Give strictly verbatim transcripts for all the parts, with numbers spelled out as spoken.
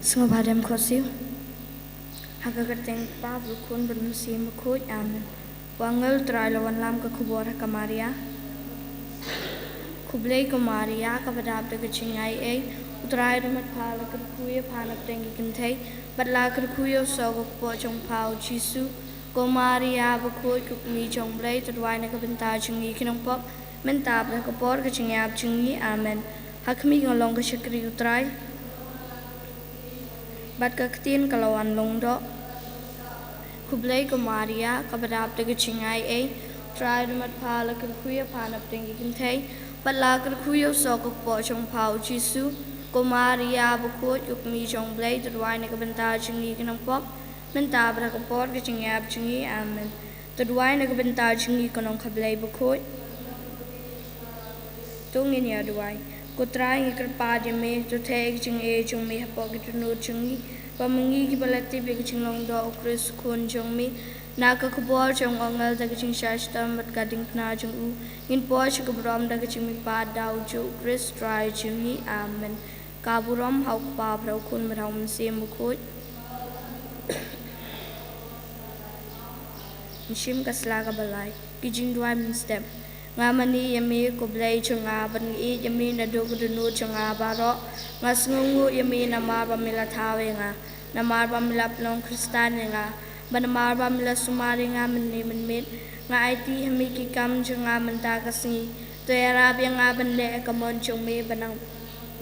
Sngewbha dem khohsiew. Ha ka kyrteng Kpa, bad Khun, bad Mynsiem Bakhuid. Amen. U angel u Trai u la wanlam ka khubor ha ka Maria. Khublei ko Maria, kaba dap da ka jingaiei, u Trai u don bad pha, la kyrkhu ïa pha na pdeng ki kynthei, bad la kyrkhu ïa u soh ka kpoh jong pha u Jisu. Ko Maria bakhuid, ko Kmie jong u Blei, to duwai na ka bynta jong ngi ki nongpop, mynta bad ha ka por ka jingïap jong ngi. Amen. Ha khmih, nga long ka shakri u Trai, bad ka ktien ka la wan long doh. Khublei ko Maria, kaba dap da ka jingaiei, u Trai u don bad pha, la kyrkhu ïa pha na pdeng ki kynthei, bad la kyrkhu ïa u soh ka kpoh jong pha u Jisu. Ko Maria bakhuid, ko Kmie jong u Blei, to duwai na ka bynta jong ngi ki nongpop, mynta bad ha ka por ka jingïap jong ngi. Amen. To duwai na ka bynta jong ngi ko Nongkhablei bakhuid. To ngin ïa duwai. Ko Trai, ngi kyrpad ïa me, to theh ïa ka jingaiei jong me hapoh ki dohnud jong ngi, ba ma ngi kiba la tip ïa ka jinglong doh u Khrist u Khun jong me, na ka khubor jong u angel, da ka jingshah shitom bad ka diengphna jong u, ngin poi sha ka burom da ka jingmihpat da u juh u Khrist u Trai jong ngi. Amen. Ka burom ha u Kpa, bad ha u Khun, bad ha u Mynsiem Bakhuid. Ngin shim ka sla kaba lai. Ki jingduwai mynstep. Nga mane ïa me ko Blei jong nga, bad nga ïeit ïa me naduh ka dohnud jong nga baroh. Nga sngewnguh ïa me namar ba me la thaw ïa nga, namar ba me la pynlong Khristan ïa nga, bad namar ba me la sumar ïa nga mynne mynmiet. Nga aiti ha me ki kam jong nga mynta ka sngi. To ïarap ïa nga ban leh ïa ka mon jong me, ban nang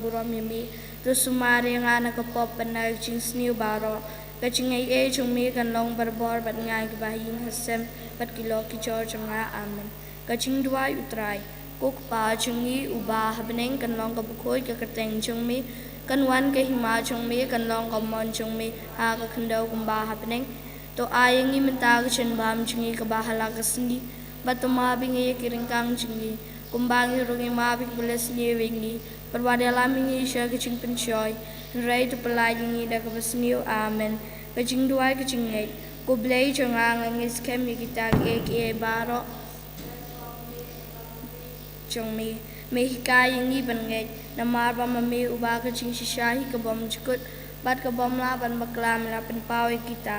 burom ïa me. To sumar ïa nga na ka pop bad na ka jingsniew baroh. Ka jingaiei jong me kan long barabor bad nga, kiba ha ïing ha sem bad ki lok ki jor jong nga. Amen. Ka jingduwai u Trai. Ko Kpa jong ngi uba ha bneng, kan long kaba khuid ka kyrteng jong me, kan wan ka hima jong me, kan long ka mon jong me ha ka khyndew kumba ha bneng. To ai ïa ngi mynta ka jingbam jong ngi kaba ha la ka sngi, bad to map ïa ngi ïa ki ryngkang jong ngi, kumba ngi ruh ngi map ïa kiba la sniew ïa ngi, bad wat ïalam ïa ngi sha ka jingpynshoi, hynrei to pyllait ïa ngi da kaba sniew. Amen. Ka jingduwai ka jingngeit. Ko Blei jong nga, nga ngeit skhem ïa kita kiei kiei baroh jong me. Me hikai ïa ngi ban ngeit, namar ba ma me uba ka jingshisha hi ka bym jukut, bad ka bym lah ban bakla me la pynpaw ïa kita.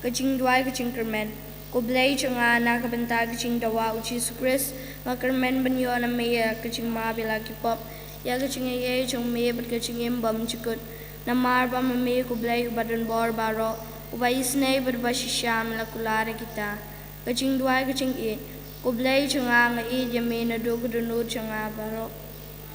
Ka jingduwai ka jingkyrmen. Ko Blei jong nga, na ka bynta ka jingdawa u Jisu Khrist, nga kyrmen ban ïoh na me ïa ka jingmap ïa la ki pop, ïa ka jingaiei jong me bad ka jingim bym jukut. Namar ba ma me ko Blei uba don bor baroh, uba isynei bad uba shisha, me la kular ïa kita. Ka jingduwai ka jingïeit. Ko Blei jong nga, nga ïeit ïa me naduh ka dohnud jong nga baroh,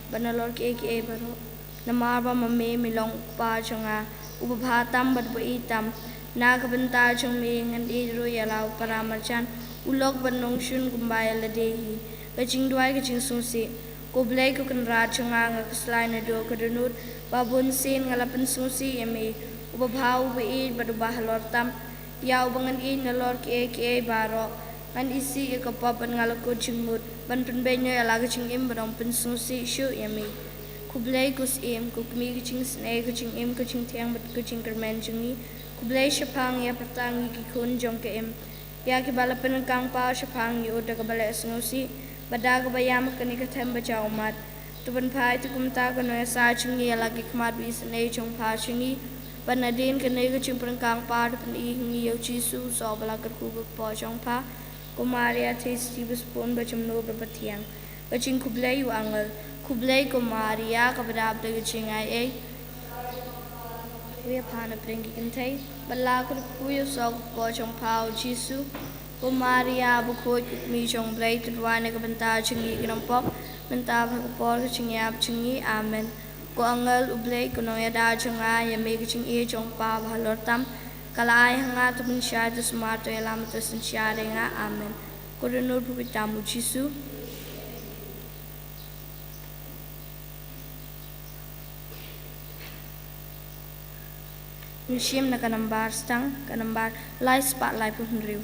bad nalor kiei kiei baroh. Namar ba ma me, me long u Kpa jong nga, uba bha tam bad uba ïeit tam. Na ka bynta jong me ngan ïeit ruh ïa la u para marjan, u lok bad nongshun kumba ïa lade hi. Ka jingduwai ka jingsngewsih. Ko Blei ko Kynrad jong nga, nga khuslai naduh ka dohnud, ba bunsien nga la pynsngewsih ïa me, uba bha, uba ïeit bad uba halor tam, ïa uba ngan ïeit nalor kiei kiei baroh. Ngan isih ïa ka pop bad nga la kut jingmut ban pynbeit noh ïa la ka jingim ban ym pynsngewsih shuh ïa me. Ko Blei ko Syiem, ko Kmie ka jingisynei, ka jingim, ka jingthiang bad ka jingkyrmen jong ngi. Ko Blei shaphang ïa pyrta ngi ki khun jong ka Im, ïa kiba la pynryngkang paw shaphang ngi, ut da kaba leh sngewsih bad da kaba ïam ha kane ka them ba ja ummat. To pynphai te kumta ka nongïasaid jong ngi ïa la ki khmat ba isynei jong pha jong ngi, bad nadien kane ka jingpynryngkang paw to pyni ha ngi ïa u Jisu, u soh ba la kyrkhu ka kpoh jong pha. Ko Maria Theisotti ba sbun, ba jemnud bad ba thiang. Ka jingkhublei u angel. Khublei ko Maria, kaba dap da ka jingaiei, kyrkhu ïa pha na pdeng ki kynthei, bad la kyrkhu ïa u soh ka kpoh jong pha u Jisu. Ko Maria bakhuid, ko Kmie jong u Blei, to duwai na ka bynta jong ngi ki nongpop, mynta bad ha ka por ka jingïap jong ngi. Amen. Ko angel u Blei, ko nongïada jong nga, ïa me ka jingïeit jong u Kpa ba halor tam ka la ai ha nga, to pynshai, to sumar, to ïalam, to synshar ïa nga. Amen. Ko dohnud pyrkhat tam u Jisu. Ngin shim na ka nambar stang, ka nambar lai spah laiphew hynriew.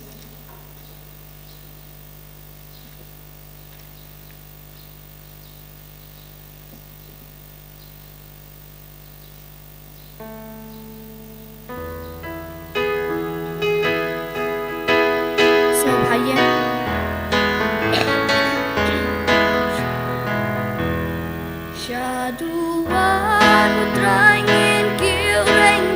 Sngewbha ïa. Sha duwan u Trai ngin kiew reng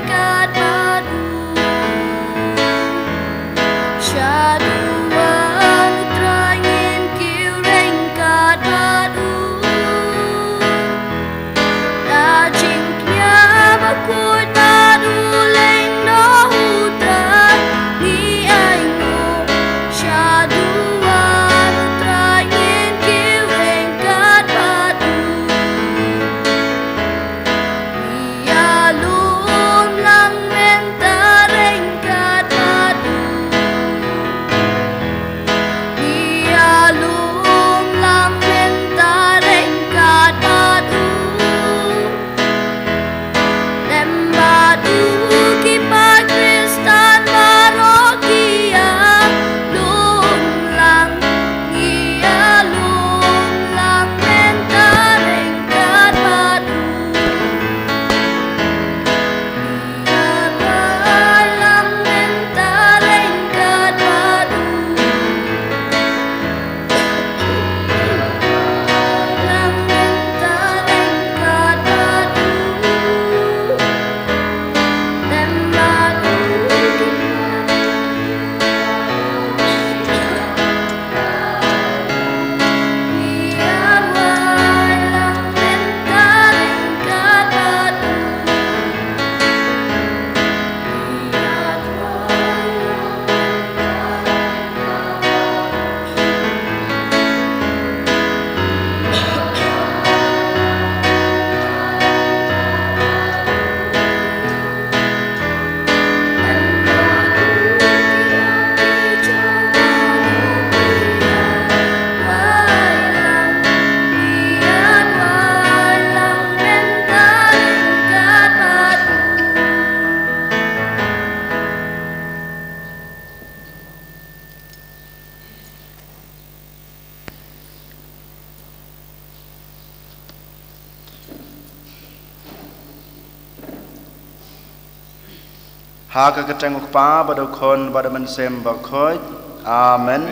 Ha ka kyrteng u Kpa bad u Khun bad u Mynsiem Bakhuid. Amen.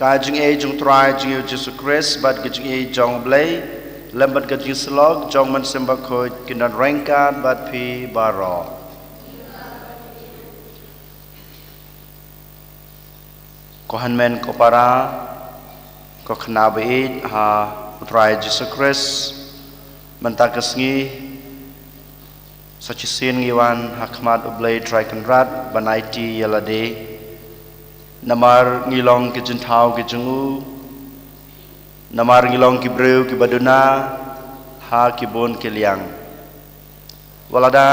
Ka jingïeit jong u Trai jong ngi u Jisu Khrist bad ka jingïeit jong u Blei lem bad ka jingïeit jong u Mynsiem Bakhuid kin don ryngkat bad phi baroh. Ko hynmen ko para, ko khynnah baieit ha u Trai Jisu Khrist, mynta ka sngi sa shisien ngi wan ha khmat u Blei Trai Kynrad ban aiti ïa lade. Namar ngi long ki jingthaw ki jong u, namar ngi long ki briew kiba duna ha ki bun ki liang. Wat lada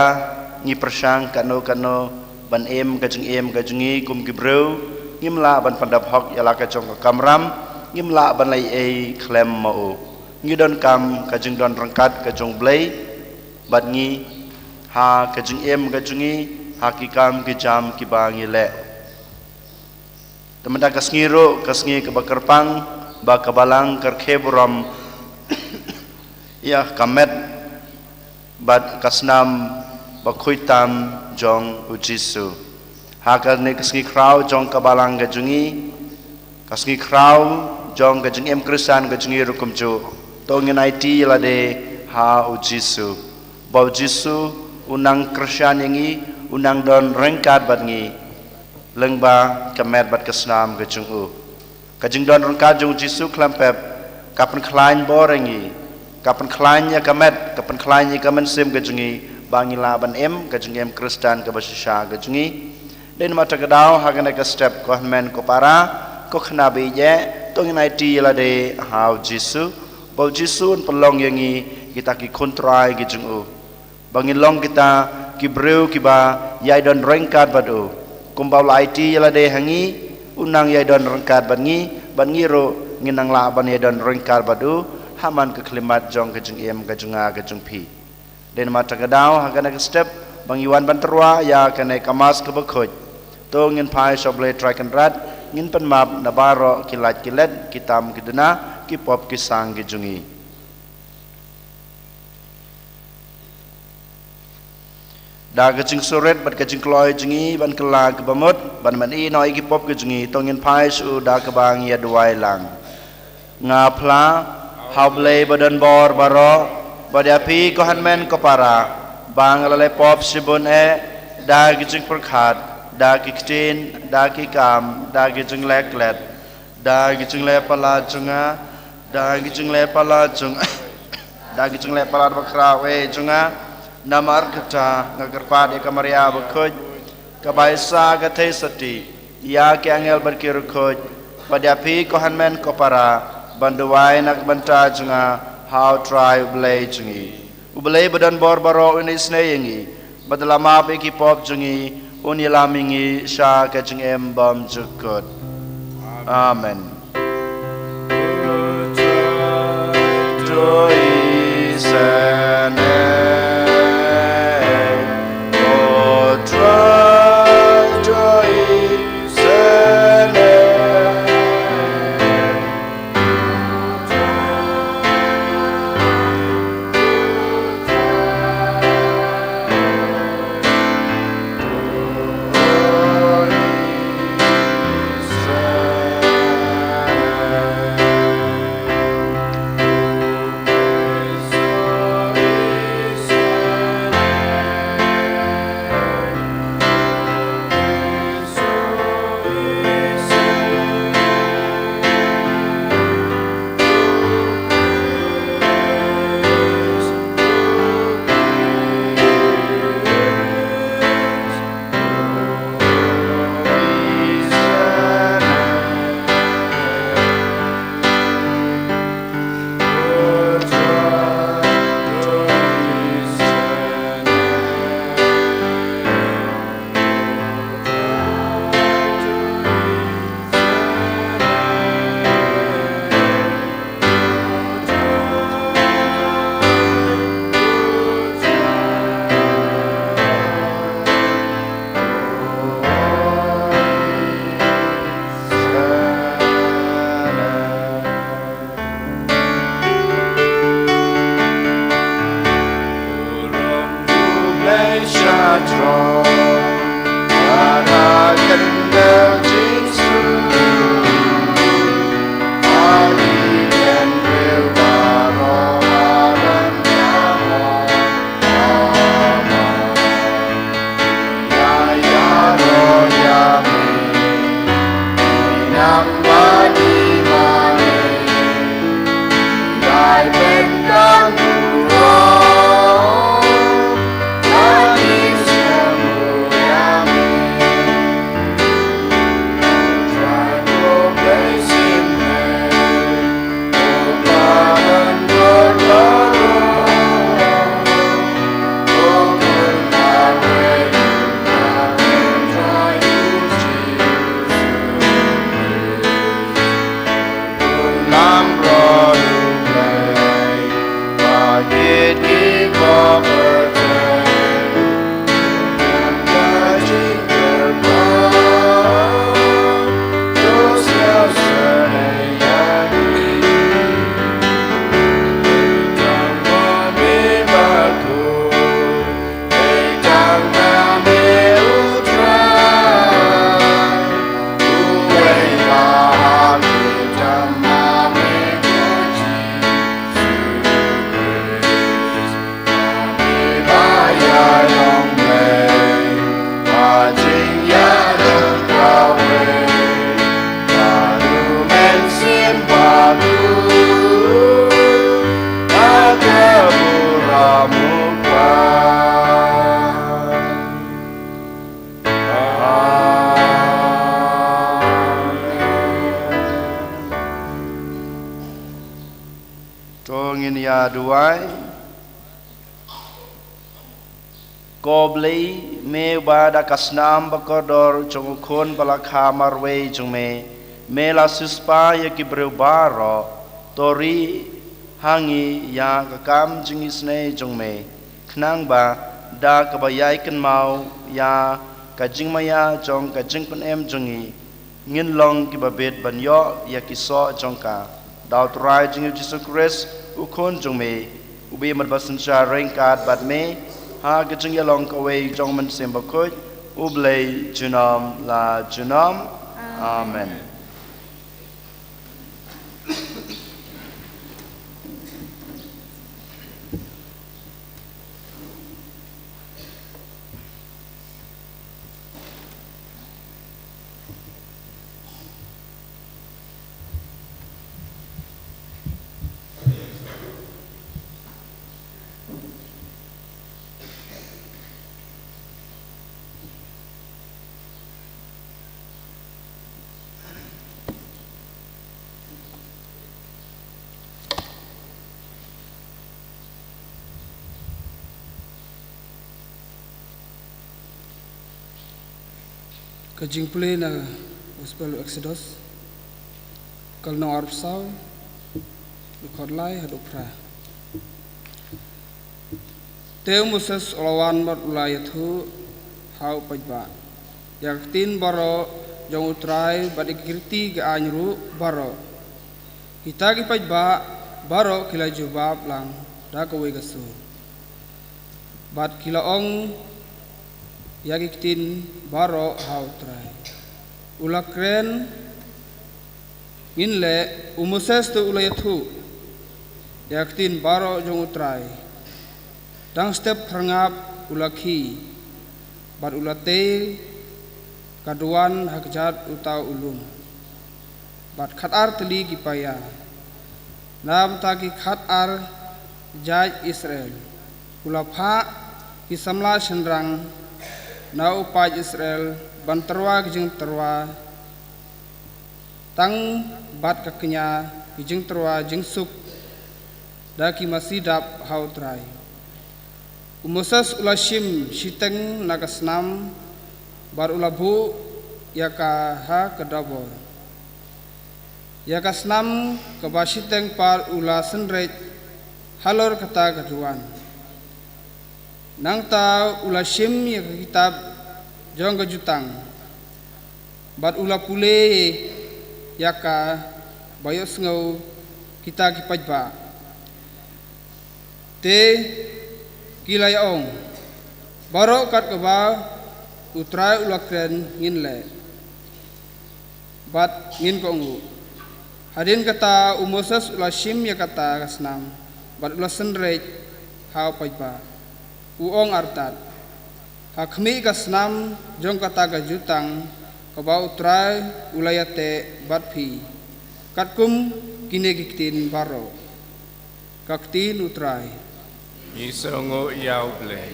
ngi pyrshang kano kano ban im ka jingim ka jong ngi kum ki briew, ngim lah ban pyndap hok ïa la ka jong ka kamram, ngim lah ban leh ei khlem ma u. Ngi donkam ka jingdon ryngkat ka jong u Blei bad ngi ha ka jingim ka jong ngi, ha ki kam ki jam kiba ngi leh. Te mynta ka sngi ruh ka sngi kaba kyrpang ba ka Balang ka rkhie burom ïa ka met bad ka snam bakhuid tam jong u Jisu. Ha kane ka sngi khraw jong ka Balang ka jong ngi, ka sngi khraw jong ka jingim Khristan ka jong ngi ruh kumjuh, to ngin aiti ïa lade ha u Jisu, ba u Jisu u nang kyrshan ïa ngi, u nang don ryngkat bad ngi lyngba ka met bad ka snam ka jong u. Ka jingdon ryngkat jong u Jisu khlem pep ka pynkhlaiñ bor ïa ngi, ka pynkhlaiñ ïa ka met, ka pynkhlaiñ ïa ka mynsiem ka jong ngi ba ngi lah ban im ka jingim Khristan kaba shisha ka jong ngi. Dei namar kata ka daw ha kane ka step, ko hynmen ko para, ko khynnah baieit, to ngin aiti ïa lade ha u Jisu, ba u Jisu un pynlong ïa ngi kita ki khun Trai ki jong u, ba ngin long kita ki briew kiba ïai don ryngkat bad u. Kumba u la aiti ïa lade ha ngi, u nang ïai don ryngkat bad ngi, bad ngi ruh ngin nang lah ban ïai don ryngkat bad u ha man ka khyllipmat jong ka jingim ka jong nga ka jong phi. Dei namar kata ka daw ha kane ka step ba ngi wan ban tyrwa ïa kane ka Mass kaba khuid, to ngin phai sha u Blei Trai Kynrad, ngin pynmap na baroh ki lait ki let, ki tam ki duna, ki pop ki sang ki jong ngi. Da ka jingsurit bad ka jingkloi jong ngi ban kylla kaba mut ban mane noh ïa ki pop ki jong ngi, to ngin phai sha u da kaba ngi ïa duwai lang. Nga phla ha u Blei ba don bor baroh, bad ïa phi ko hynmen ko para, ba nga la leh pop shibun eh, da ki jingpyrkhat, da ki ktien, da ki kam, da ki jingleh klet, da ki jingleh palat jong nga, da ki jingleh palat jong da ki jingleh palat bakhraw eh jong nga. Namar kata nga kyrpad ïa ka Maria bakhuid, ka Baisa ka Theisotti, ïa ki angel bad ki riewkhuid, bad ïa phi ko hynmen ko para, ban duwai na ka bynta jong nga ha u Trai u Blei jong ngi. U Blei ba don bor baroh un isynei ïa ngi, bad la map ïa ki pop jong ngi, un ïalam ïa ngi sha ka jingim bymjukut. Amen. Duwai. Ko Blei, me uba da ka snam ba kordor jong u Khun ba la kha marwei jong me, me la siewspah ïa ki briew baroh, to ri ha ngi ïa ka kam jingisynei jong me, khnang ba da kaba ïai kynmaw ïa ka jingmaïa jong ka jingpynim jong ngi, ngin long kiba bit ban ïoh ïa ki soh jong ka. Da U Trai jong ngi U Jisu Khrist, U Khun jong me, uba ïa mut ba synshar ryngkat bad me ha ka jingïalong kawei jong U Mynsiem Bakhuid, U Blei junom la junom. Amen. Ka jingpule na Gospel Exodus, ka lynnong arphew saw, dkhot lai haduh phra. Te u Moses u la wan bad u la ïathuh ha u paidbah ïa ka ktien baroh jong U Trai bad ïa ki riti ki aiñ ruh baroh. Kita ki paidbah baroh ki la jubab lang da kawei ka sur bad ki la ong ïa ki ktien baroh ha U Trai. U la kren ngin leh, u Moses te u la ïathuh ïa ka ktien baroh jong U Trai. Dang step phyrngap u la khie bad u la tei ka duwan ha kjat uta u lum, bad khatar tylli ki paia na bynta ki khatar jait Israel. U la phah ki samla shynrang na u paid Israel ban tyrwa ki jingtyrwa tang bad ka kñia ki jingtyrwa jingsuk da ki masi dap ha U Trai. U Moses u la shim shiteng na ka snam bad u la buh ïa ka ha ka dabor. Ïa ka snam kaba shiteng pat u la synreit halor kata ka duwan. Nangta u la shim ïa ka kitab jong ka jutang bad u la pule ïa ka ba ïohsngew kita ki paidbah. Te ki la ïa ong, baroh kat kaba U Trai u la kren ngin leh bad ngin kohnguh. Hadien kata u Moses u la shim ïa kata ka snam bad u la synreit ha u paidbah, u ong artat, ha khmih ka snam jong kata ka jutang kaba U Trai u la ïateh bad phi, katkum kine ki ktien baroh. Ka ktien U Trai. Ngi sngewnguh ïa U Blei.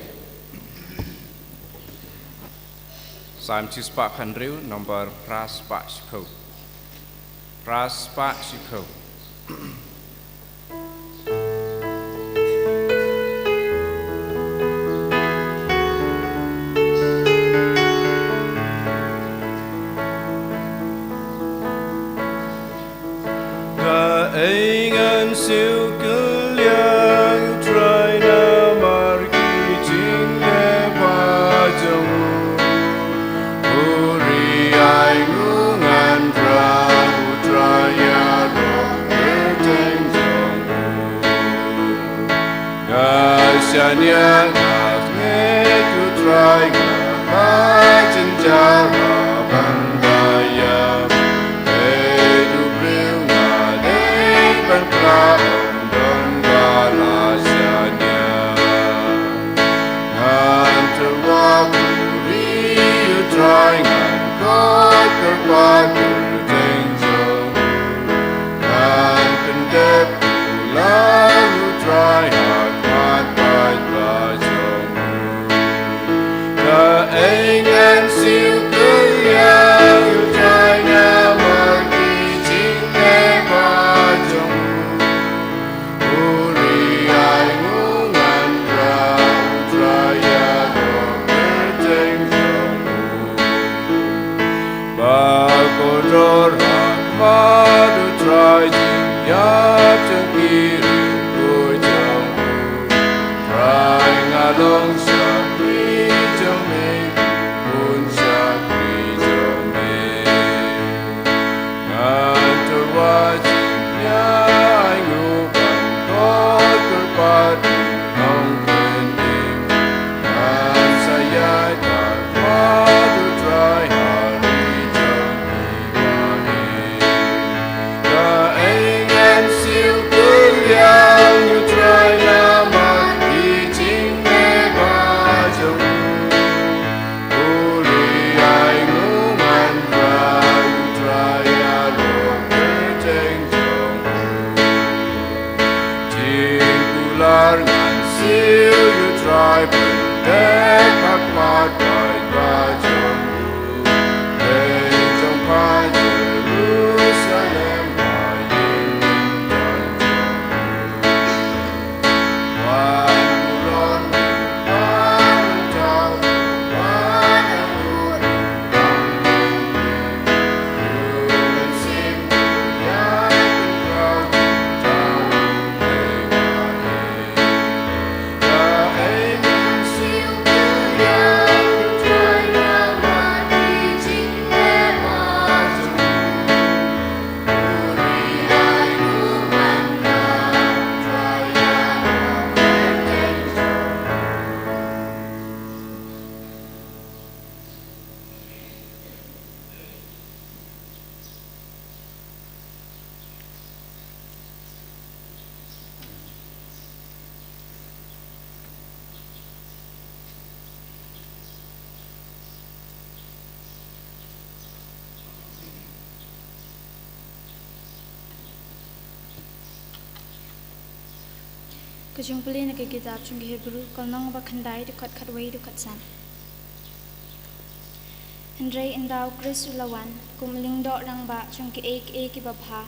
Salm shispah khathynriew, nombor phra spah shiphew. Phra spah shiphew. Kaei ngan siew kylliang, U Trai, namar ki jingleh ba jong u? Huri ai nguh ngan rah, U Trai, ïa ka kyrteng jong u. Nga shaniah, nga khmih, U Trai, nga la jynjar ha ban ba ïa me. Hei, u briew nga dei ban kla, ym don ba la shaniah. Ngan tyrwa khuri, U Trai, ngan khot kyrpad kyrteng jong u. Ngan pyndep kular, U Trai, ha khmat paidbah jong u. Kaei ngan siew kylliang, Ka jingpule na ka kitab jong ki Hebru, ka lynnong ba khyndai, dkhot khatwei, dkhot san. Hynrei ynda u Khrist u la wan, kum u lyngdoh rangbah jong kiei kiei kiba bha,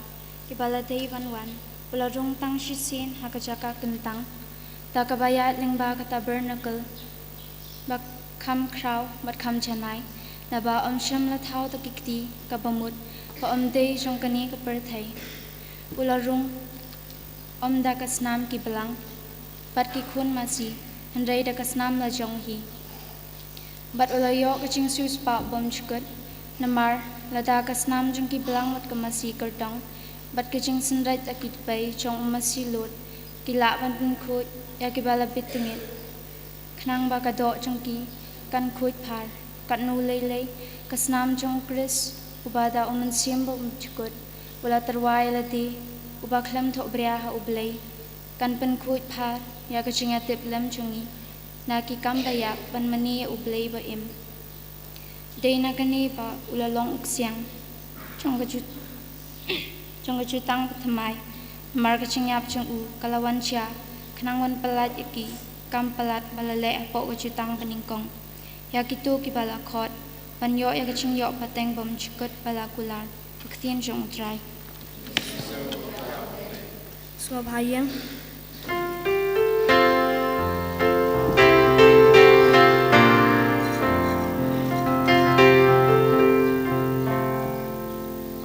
kiba la dei ban wan, u la rung tang shisien ha ka jaka kyntang, da kaba ïaid lyngba ka tabernacle ba kham khraw bad kham janai, naba ym shym la thaw da ki kti kaba mut, ba ym dei jong kane ka pyrthei. U la rung ym da ka snam ki blang bad ki khun masi, hynrei da ka snam la jong hi. Bad u la ïoh ka jingsiewspah bymjukut, namar lada ka snam jong ki blang bad ka masi kyrtong, bad ka jingsynreit da ki dpei jong u masi lud, ki lah ban pynkhuid ïa kiba la bit tyngeh, khnang ba ka doh jong ki kan khuid phar. Katno lei lei ka snam jong u Khrist, uba da u Mynsiem Bymjukut u la tyrwa ïa lade, uba khlem thohbria ha U Blei, kan pynkhuid phar ïa ka jingïatiplem jong ngi na ki kam ba ïap, ban mane ïa U Blei ba im. Dei na kane ba u la long u ksiang jong ka ju-, jong ka jutang bathymmai, namar ka jingïap jong u ka la wan jia, khnang ban pyllait ïa ki kam palat ba la leh hapoh ka jutang banyngkong, ïa kito kiba la khot ban ïoh ïa ka jingïoh pateng bymjukut ba la kular. Ka ktien jong U Trai. Sngewbha ïeng.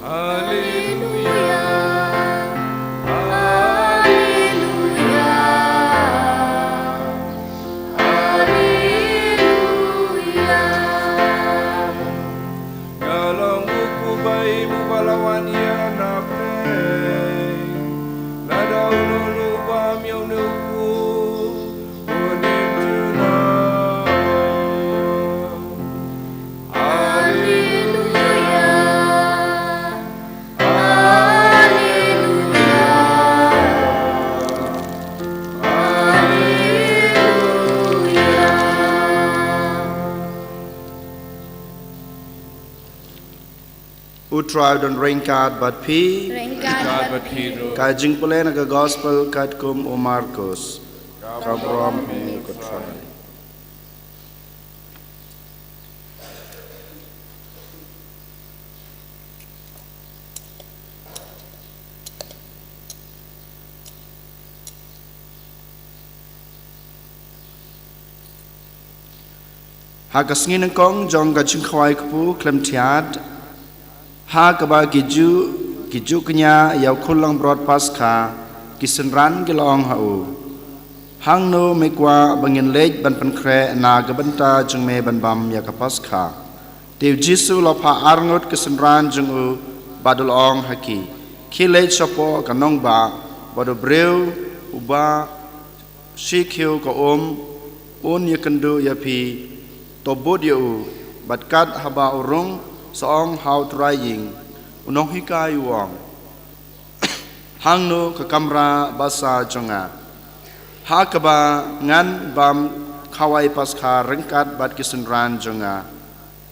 Haleluya. Haleluya. Haleluya. Ka long u kpu ba im uba la wan ïa na pdeng. Lada uno uno u bam ïa une u kpu, un im junom. Haleluya. Haleluya. Haleluya. U Trai u don ryngkat bad phi. Ryngkat bad phi ruh. Ka jingpule na ka Gospel katkum u Markos. Ka burom ïa me ko Trai. Ha ka sngi nyngkong jong ka jingkhawai kpu khlem thiat, ha kaba ki Jiw, ki Jiw kñia ïa u khun langbrot Paskha, ki synran ki la ong ha u, hangno me kwah ba ngin leit ban pynkhreh na ka bynta jong me ban bam ïa ka Paskha? Te u Jisu u la phah arngut ki synran jong u bad u la ong ha ki, khie leit shapoh ka nongbah, bad u briew uba Shi khiew ka um, un ïakynduh ïa phi, to bud ïa u, bad kat haba u rung, sa ong ha u trai ïing, u nonghikai u ong, hangno ka kamra basa jong nga, ha kaba ngan bam khawai Paskha ryngkat bad ki synran jong nga.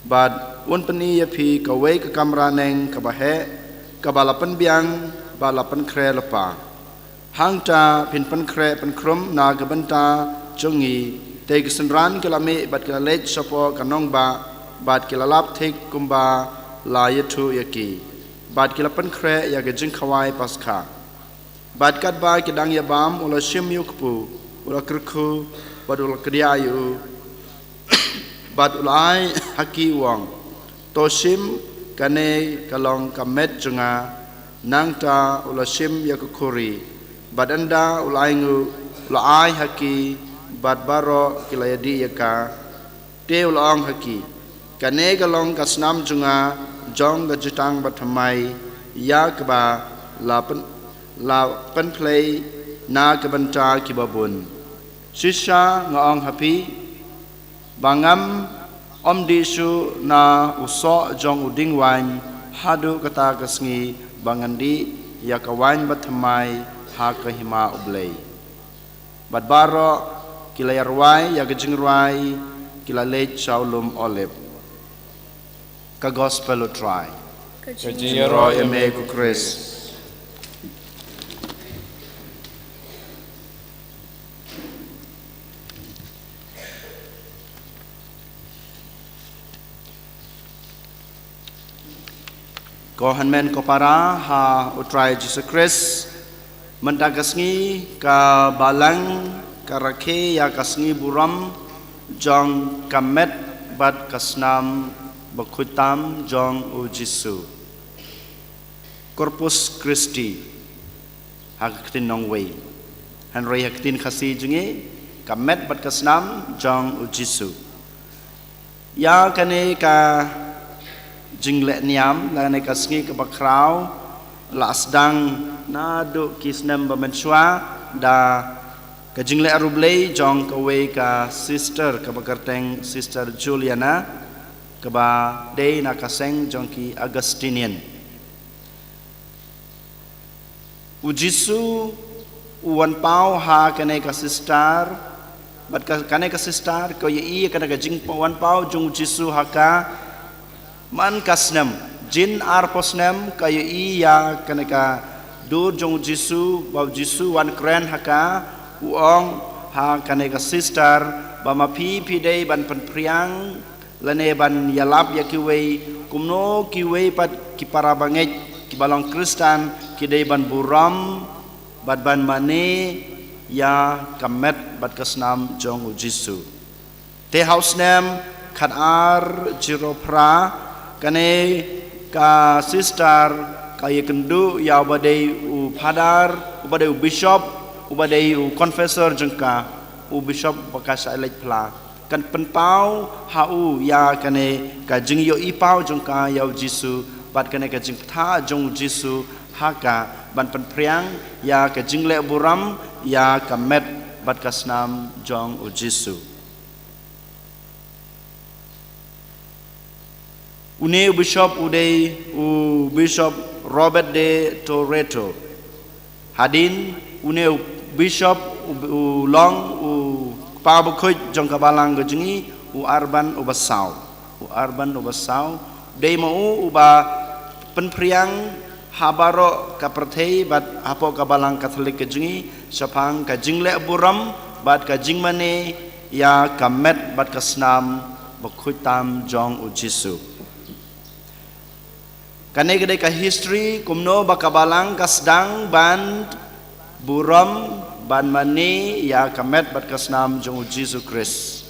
Bad un pyni ïa phi kawei ka kamra neng kaba heh, kaba la pynbiang bad la pynkhreh lypa. Hangta phin pynkhreh pynkhrum na ka bynta jong ngi. Te ki synran ki la mih bad ki la leit shapoh ka nongbah, bad ki la lap thik kumba la ïathuh ïa ki, bad ki la pynkhreh ïa ka jingkhawai Paskha. Bad katba ki dang ïa bam, u la shim ïa u kpu, u la kyrkhu, bad u la kdiah ïa u, bad u la ai ha ki u ong, to shim, kane ka long ka met jong nga. Nangta u la shim ïa ka khuri, bad ynda u la ainguh, u la ai ha ki, bad baroh ki la ïadih ïa ka. Te u la ong ha ki, kane ka long ka snam jong nga, jong ka jutang bathymmai, ïa kaba la pyn-, la pynphlei na ka bynta kiba bun. Shisha nga ong ha phi, ba ngam ym dih shuh na u soh jong u dieng waiñ, haduh kata ka sngi ba ngan dih ïa ka waiñ bathymmai ha ka hima U Blei. Bad baroh ki la ïa rwai ïa ka jingrwai, ki la leit sha u lum Olib. Ka Gospel u Trai. Ka jingïaroh ïa me ko Khrist. Ko hynmen ko para ha u Trai Jisu Khrist, mynta ka sngi ka Balang ka rakhe ïa ka sngi burom jong ka met bad ka snam bakhuid tam jong u Jisu. Corpus Christi ha ka ktien nongwei. Hynrei ha ka ktien Khasi jong ngi, ka met bad ka snam jong u Jisu. Ïa kane ka jingleh niam, lane ka sngi kaba khraw, la sdang naduh ki snem ba mynshuwa, da ka jingleh riewblei jong kawei ka sister kaba kyrteng Sister Juliana, kaba dei na ka seng jong ki Augustinian. U Jisu u wan paw ha kane ka sister, bad ka, kane ka sister ka ïohi kane ka jingwan paw jong u Jisu ha ka man ka snem, jin arphew snem ka ïohi ïa kane ka dur jong u Jisu, ba u Jisu wan kren ha ka, u ong ha kane ka sister, ba ma phi phi dei ban pynphriang lane ban ïalap ïa kiwei, kumno kiwei pat ki para bangeit kiba long Khristan ki dei ban burom bad ban mane ïa ka met bad ka snam jong u Jisu. Te ha u snem khatar zero phra, kane ka sister ka ïakynduh ïa uba dei u phadar, uba dei u bishop, uba dei u confessor jong ka, u bishop ba ka shah leit phla. Kan pynpaw ha u ïa kane ka jingïohi paw jong ka ïa u Jisu, bad kane ka jingpyntha jong u Jisu ha ka, ban pynphriang ïa ka jingleh burom ïa ka met bad ka snam jong u Jisu. Une u bishop u dei u Bishop Robert de Toretto. Hadien une u bishop u, u long u kpa bakhuid jong ka balang ka jong ngi, u Urban uba saw. U Urban uba saw. Dei ma u uba pynphriang ha baroh ka pyrthei bad hapoh ka balang Katholik ka jong ngi, shaphang ka jingleh burom bad ka jingmane ïa ka met bad ka snam bakhuid tam jong u Jisu. Kane ka dei ka history kumno ba ka balang ka sdang ban burom, ban mane ïa ka met bad ka snam jong u Jisu Khrist.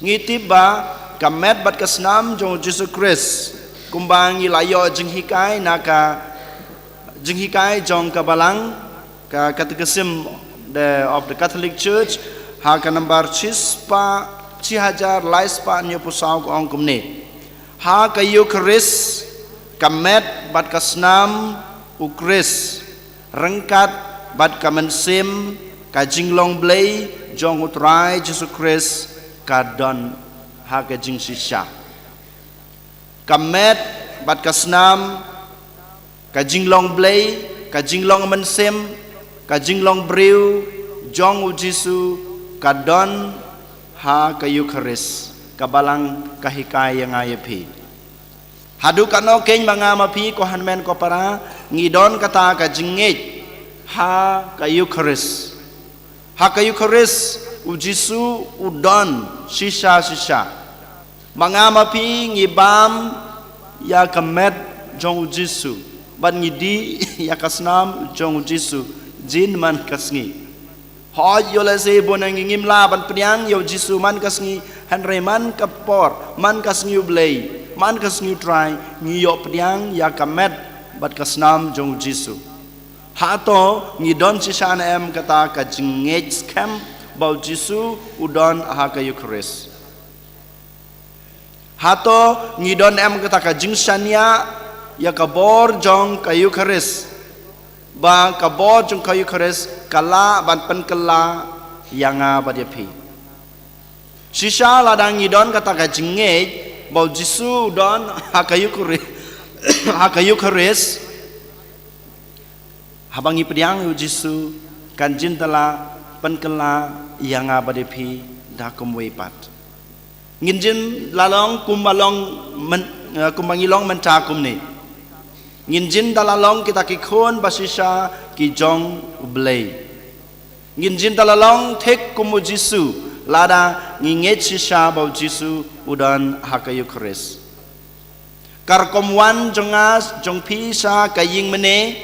Ngi tip ba ka met bad ka snam jong u Jisu Khrist, kumba ngi la ïoh jinghikai na ka jinghikai jong ka balang, ka Catechism the, of the Catholic Church, ha ka nambar shispah, shi hajar lai spah hynñiewphew saw ka ong kumne. Ha ka Eucharist, ka met bad ka snam u Khrist, ryngkat bad ka mynsiem, ka jinglong Blei, jong u Trai Jisu Khrist ka don ha ka jingshisha. Ka met bad ka snam, ka jinglong Blei, ka jinglong mynsiem, ka jinglong briew jong u Jisu ka don ha ka Eukharist, ka Balang ka hikai ïa nga ïa phi. Haduh katno kein ma nga ma phi, ko hynmen ko para, ngi don kata ka jingngeit ha ka Eukharist. Ha ka Eukharist u Jisu u don shisha shisha. Ma nga ma phi ngi bam ïa ka met jong u Jisu, bad ngi dih ïa ka snam jong u Jisu jin man ka sngi. Hooid, ïoh lehse bun na ngi ngim lah ban pdiang ïa u Jisu man ka sngi, hynrei man ka por, man ka sngi u Blei, man ka sngi u Trai, ngi ïoh pdiang ïa ka met bad ka snam jong u Jisu. Hato ngi don shisha ne em kata ka jingngeit skhem ba u Jisu u don ha ka Eukharist? Hato ngi don em kata ka jingshaniah ïa ka bor jong ka Eukharist, ba ka bor jong ka Eukharist ka lah ban pynkylla ïa nga bad ïa phi? Shisha lada ngi don kata ka jingngeit ba u Jisu u don ha ka Eukharist, ha ka Eukharist, haba ngi pdiang ïa u Jisu, kan jin da la pynkylla ïa nga bad ïa phi da kumwei pat. Ngin jin da la long kumba long myn-, eh, kumba ngi long mynta kumne. Ngin jin da la long kita ki khun ba shisha ki jong u Blei. Ngin jin da la long thik kum u Jisu lada ngi ngeit shisha ba u Jisu u don ha ka Eukharist. Ka rukom wan jong nga jong phi sha ka ïingmane,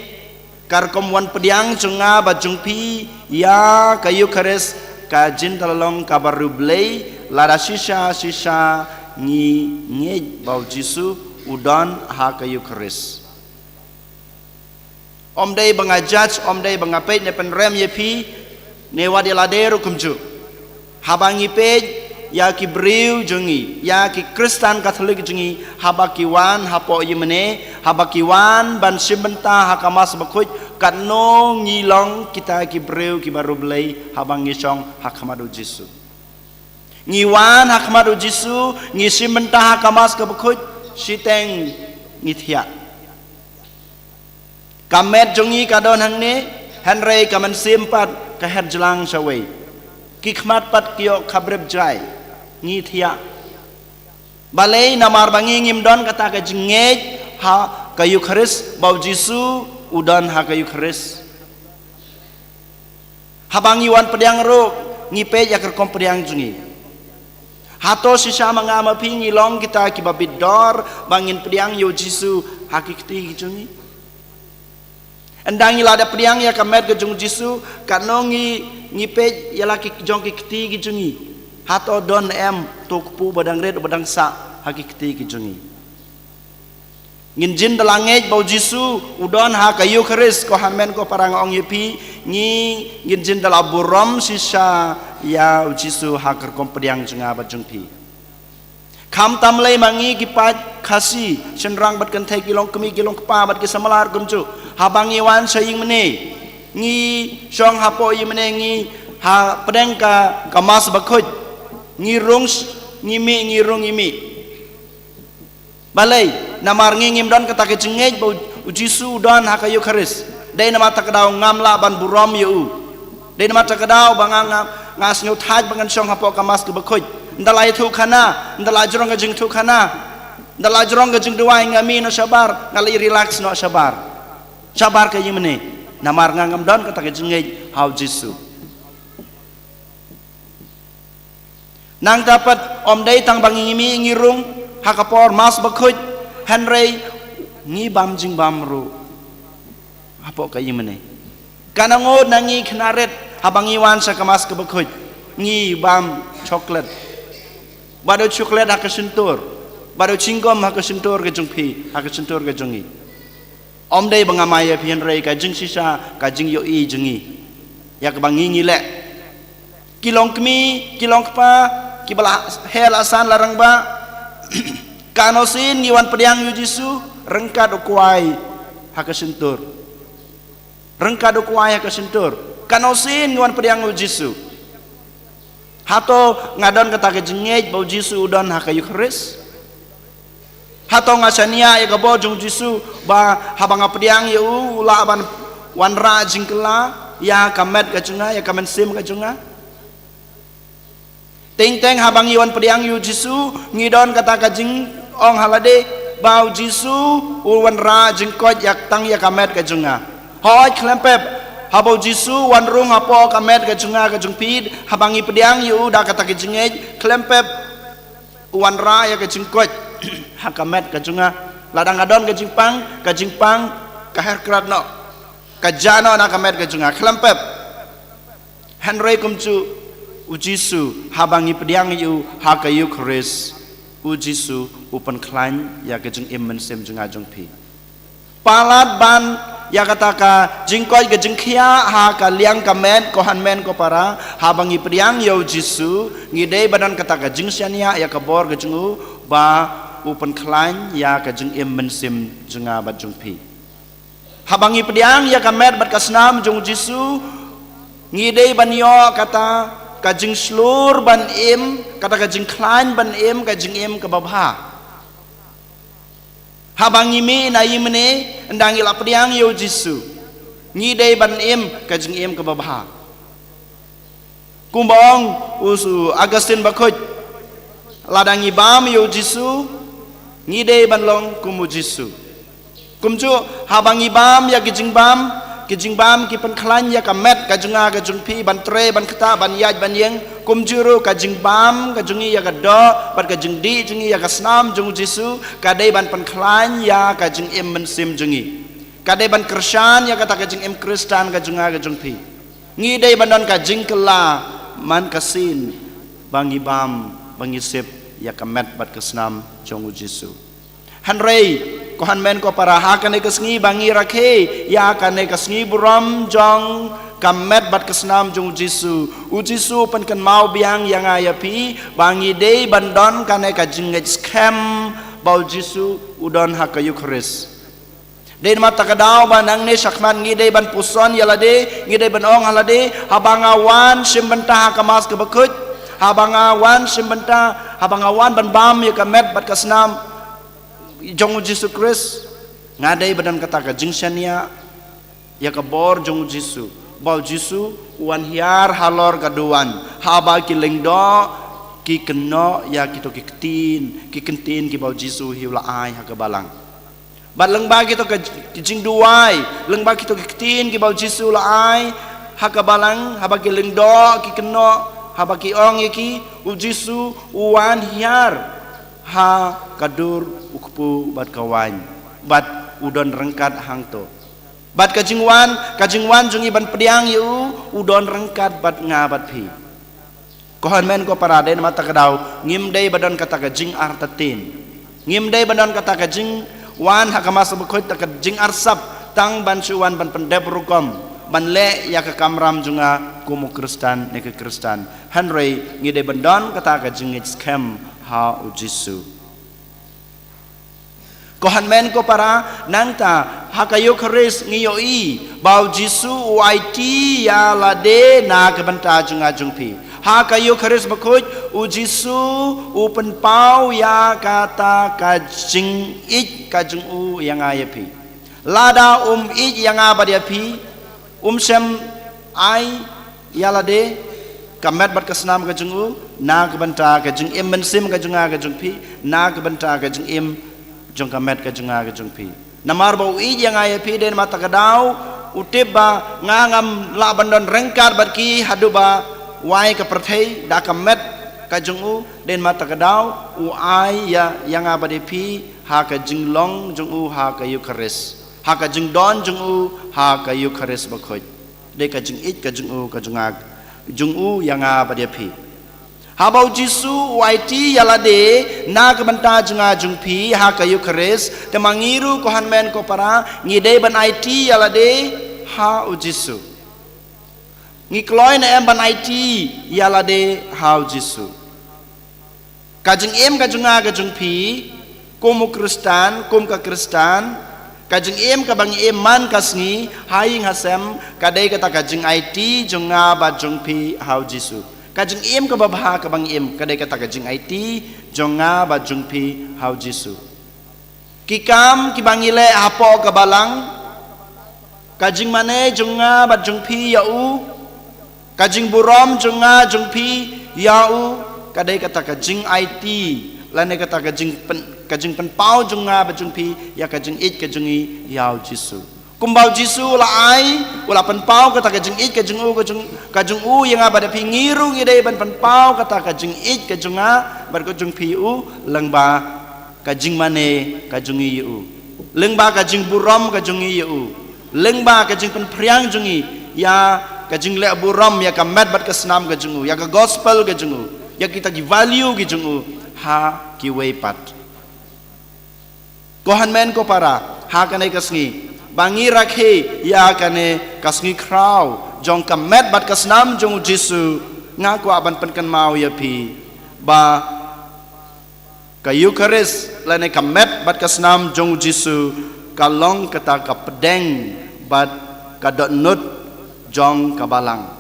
ka rukom wan pdiang jong nga bad jong phi ïa ka Eukharist, ka jin da la long kaba riewblei lada shisha shisha ngi ngeit ba u Jisu u don ha ka Eukharist. Ym dei ba nga judge, ym dei ba nga peit ne pynrem ïa phi, ne wat ïa lade ruh kumjuh. Haba ngi peit ïa ki briew jong ngi, ïa ki Khristan Katholik jong ngi, haba ki wan hapoh ïingmane, haba ki wan ban shim bynta ha ka Mass Bakhuid, katno ngi long kita ki briew kiba riewblei haba ngi shong ha khmat u Jisu. Ngi wan ha khmat u Jisu, ngi shim bynta ha ka Mass ka Bakhuid, shiteng ngi thiah. Ka met jong ngi ka don hangne, hynrei ka mynsiem pat ka her jlang shawei. Ki khmat pat ki ïoh khabrip jai, ngi thiah. Balei? Namar ba ngi ngim don kata ka jingngeit ha ka Eukharist, ba u Jisu u don ha ka Eukharist. Haba ngi wan pdiang ruh, ngi peit ïa ka rukom pdiang jong ngi. Hato shisha ma nga ma phi ngi long kita kiba bit dor ba ngin pdiang ïa u Jisu ha ki kti ki jong ngi? Ynda ngi la dep pdiang ïa ka met ka jong u Jisu, katno ngi, ngi peit ïa la ki jong ki kti ki jong ngi? Hato don em uto u kpu ba dang rit ba dang sah ha ki kti ki jong ngi? Ngin jin da la ngeit ba u Jisu u don ha ka Eukharist, ko hynmen ko para, nga ong ïa phi, ngi, ngin jin da la burom shisha ïa u Jisu ha ka rukom pdiang jong nga bad jong phi. Khamtam lei ma ngi ki paid Khasi, shynrang bad kynthei, ki longkmie ki longkpa bad ki samla kumjuh, haba ngi wan sha ïingmane, ngi shong hapoh ïingmane, ngi ha pdeng ka, ka Mass Bakhuid, ngi rung sh-, ngi mih, ngi rung ngi mih. Balei? Namar ngi ngim don kata ka jingngeit ba u, u Jisu u don ha ka Eukharist. Dei namar kata ka daw ngam lah ban burom ïa u. Dei namar kata ka daw ba nga, nga, nga sngew thait ba ngan shong hapoh ka Mass ka Bakhuid. Ynda la ïathuhkhana, ynda la jrong ka jingthuhkhana, ynda la jrong ka jingduwai, nga mih noh shabar, nga la relax noh shabar. Shabar ka ïingmane. Namar nga ngam don kata ka jingngeit ha u Jisu. Nangta pat ym dei tang ba ngi mih ngi rung ha ka por Mass Bakhuid, hynrei ngi bam jingbam ruh hapoh ka ïingmane. Katno ngut na ngi khynnah rit haba ngi wan sha ka Mass ka Bakhuid, ngi bam chocolate. Bad u chocolate ha ka shyntur, bad u chewing gum ha ka shyntur ka jong phi, ha ka shyntur ka jong ngi. Ym dei ba nga mai ïa phi, hynrei ka jingshisha ka jingïohi jong ngi ïa kaba ngi, ngi leh. Ki longkmie ki longkpa, kiba la heh la san la rangbah, katno sien ngi wan pdiang ïa u Jisu? Ryngkat u kwai ha ka shyntur. Ryngkat u kwai ha ka shyntur. Katno sien ngi wan pdiang ïa u Jisu? Hato nga don kata ka jingngeit ba u Jisu u don ha ka Eukharist? Hato nga shaniah ïa ka bor jong u Jisu ba haba nga pdiang ïa u, u lah ban wanrah jingkylla ïa ka met ka jong nga, ïa ka mynsiem ka jong nga? Teng teng haba ngi wan pdiang ïa u Jisu, ngi don kata ka jingong ha lade ba u Jisu u wanrah jingkoit ïa tang ïa ka met ka jong nga. Hooid, khlem pep, haba u Jisu u wan rung hapoh ka met ka jong nga ka jong phi, haba ngi pdiang ïa u da kata ka jingngeit, khlem pep u wanrah ïa ka jingkoit ha ka met ka jong nga. Lada nga don ka jingpang, ka jingpang ka her krad noh, ka jah noh na ka met ka jong nga, khlem pep. Hynrei kumjuh u Jisu, haba ngi pdiang ïa u ha ka Eukharist, u Jisu u pynkhlaiñ ïa ka jingim mynsiem jong nga jong phi. Palat ban ïa kata ka jingkoit ka jingkhiah ha ka liang ka met, ko hynmen ko para, haba ngi pdiang ïa u Jisu, ngi dei ban don kata ka jingshaniah ïa ka bor ka jong u ba u pynkhlaiñ ïa ka jingim mynsiem jong nga bad jong phi. Haba ngi pdiang ïa ka met bad ka snam jong u Jisu, ngi dei ban ïoh kata ka jingshlur ban im, kata ka jingkhlaiñ ban im, ka jingim kaba bha. Haba ngi mih na ïingmane, ynda ngi la pdiang ïa u Jisu, ngi dei ban im ka jingim kaba bha. Kumba ong u Augustine Bakhuid, lada ngi bam ïa u Jisu, ngi dei ban long kum u Jisu. Kumjuh, haba ngi bam ïa ki jingbam, ki jingbam ki pynkhlaiñ ïa ka met ka jong nga ka jong phi ban trei ban ktah ban ïaid ban ïeng, kumjuh ruh ka jingbam ka jong ngi ïa ka doh bad ka jingdih jong ngi ïa ka snam jong u Jisu, ka dei ban pynkhlaiñ ïa ka jingim mynsiem jong ngi. Ka dei ban kyrshan ïa kata ka jingim Khristan ka jong nga ka jong phi. Ngi dei ban don ka jingkylla man ka sien ba ngi bam, ba ngi sep ïa ka met bad ka snam jong u Jisu. Hynrei, ko hynmen ko para, ha kane ka sngi ba ngi rakhe ïa kane ka sngi burom jong ka met bad ka snam jong u Jisu, u Jisu u pynkynmaw biang ïa nga ïa phi ba ngi dei ban don kane ka jingngeit skhem ba u Jisu u don ha ka Eukharist. Dei namar kata ka daw ba nangne shakhmat ngi dei ban puson ïa lade, ngi dei ban ong ha lade, haba nga wan shim bynta ha ka Mass kaba khuid, haba nga wan shim bynta, haba nga wan ban bam ïa ka met bad ka snam jong u Jisu Khrist, nga dei ban don kata ka jingshaniah ïa ka bor jong u Jisu, ba u Jisu u wan hiar halor ka duwan, haba ki lyngdoh ki kynnoh ïa kito ki ktien, ki ktien kiba u Jisu hi u la ai ha ka balang. Bad lyngba kito ka, ki jingduwai, lyngba kito ki ktien kiba u Jisu u la ai ha ka balang, haba ki lyngdoh ki kynnoh, haba ki ong ïa ki, u Jisu u wan hiar ha ka dur u kpu bad ka waiñ, bad u don ryngkat hangto. Bad ka jingwan, ka jingwan jong ngi ban pdiang ïa u, u don ryngkat bad nga bad phi. Ko hynmen ko para, dei namar kata ka daw ngim dei ban don kata ka jingartatien. Ngim dei ban don kata ka jingwan ha ka Mass bakhuid, kata ka jingarsap tang ban shu wan ban pyndep rukom, ban leh ïa ka kamram jong nga kum u Khristan ne ka Khristan. Hynrei ngi dei ban don kata ka jingngeit skhem ha u Jisu. Ko hynmen ko para, nangta ha ka Eukharist ngi ïohi ba u Jisu u aiti ïa lade na ka bynta jong nga jong phi. Ha ka Eukharist bakhuid, u Jisu u pynpaw ïa kata ka jingïeit ka jong u ïa nga ïa phi. Lada um ïeit ïa nga bad ïa phi, um shym ai ïa lade ka met bad ka snam ka jong u na ka bynta ka jingim mynsiem ka jong nga ka jong phi, na ka bynta ka jingim jong ka met ka jong nga ka jong phi. Namar ba u ïeit ïa nga ïa phi, dei namar kata ka daw u tip ba nga ngam lah ban don ryngkat bad ki haduh ba wai ka pyrthei da ka met ka jong u, dei namar kata ka daw u ai ïa, ïa nga bad ïa phi ha ka jinglong jong u ha ka Eukharist, ha ka jingdon jong u ha ka Eukharist bakhuid. Dei ka jingïeit ka jong u, ka jong nga, jong u ïa nga bad ïa phi. Haba u Jisu u aiti ïa lade na ka bynta jong nga jong phi ha ka Eukharist, te ma ngi ruh ko hynmen ko para, ngi dei ban aiti ïa lade ha u Jisu. Ngi kloi ne em ban aiti ïa lade ha u Jisu? Ka jingim ka jong nga ka jong phi, kum u Khristan, kum ka Khristan, ka jingim kaba ngi im man ka sngi ha ïing ha sem, ka dei kata ka jingaiti jong nga bad jong phi ha u Jisu. Ka jingim kaba bha kaba ngi im ka dei kata ka jingaiti jong nga bad jong phi ha u Jisu. Ki kam kiba ngi leh hapoh ka balang, ka jingmane jong nga bad jong phi ïa u, ka jingburom jong nga jong phi ïa u, ka dei kata ka jingaiti lane kata ka jingpyn, ka jingpynpaw jong nga bad jong phi ïa ka jingïeit ka jong ngi ïa u Jisu. Kumba u Jisu u la ai, u la pynpaw kata ka jingïeit ka jong u, ka jong, ka jong u ïa nga bad ïa phi, ngi ruh ngi dei ban pynpaw kata ka jingïeit ka jong nga bad ka jong phi ïa u, lyngba ka jingmane ka jong ngi ïa u, lyngba ka jingburom ka jong ngi ïa u, lyngba ka jingpynphriang jong ngi ïa ka jingleh burom ïa ka met bad ka snam ka jong u, ïa ka gospel ka jong u, ïa kita ki value ki jong u ha kiwei pat. Ko hynmen ko para, ha kane ka sngi ba ngi rakhe ïa kane ka sngi khraw jong ka met bad ka snam jong u Jisu, nga kwah ban pynkynmaw ïa phi ba ka Eucharist lane ka met bad ka snam jong u Jisu ka long kata ka pdeng bad ka dohnud jong ka balang.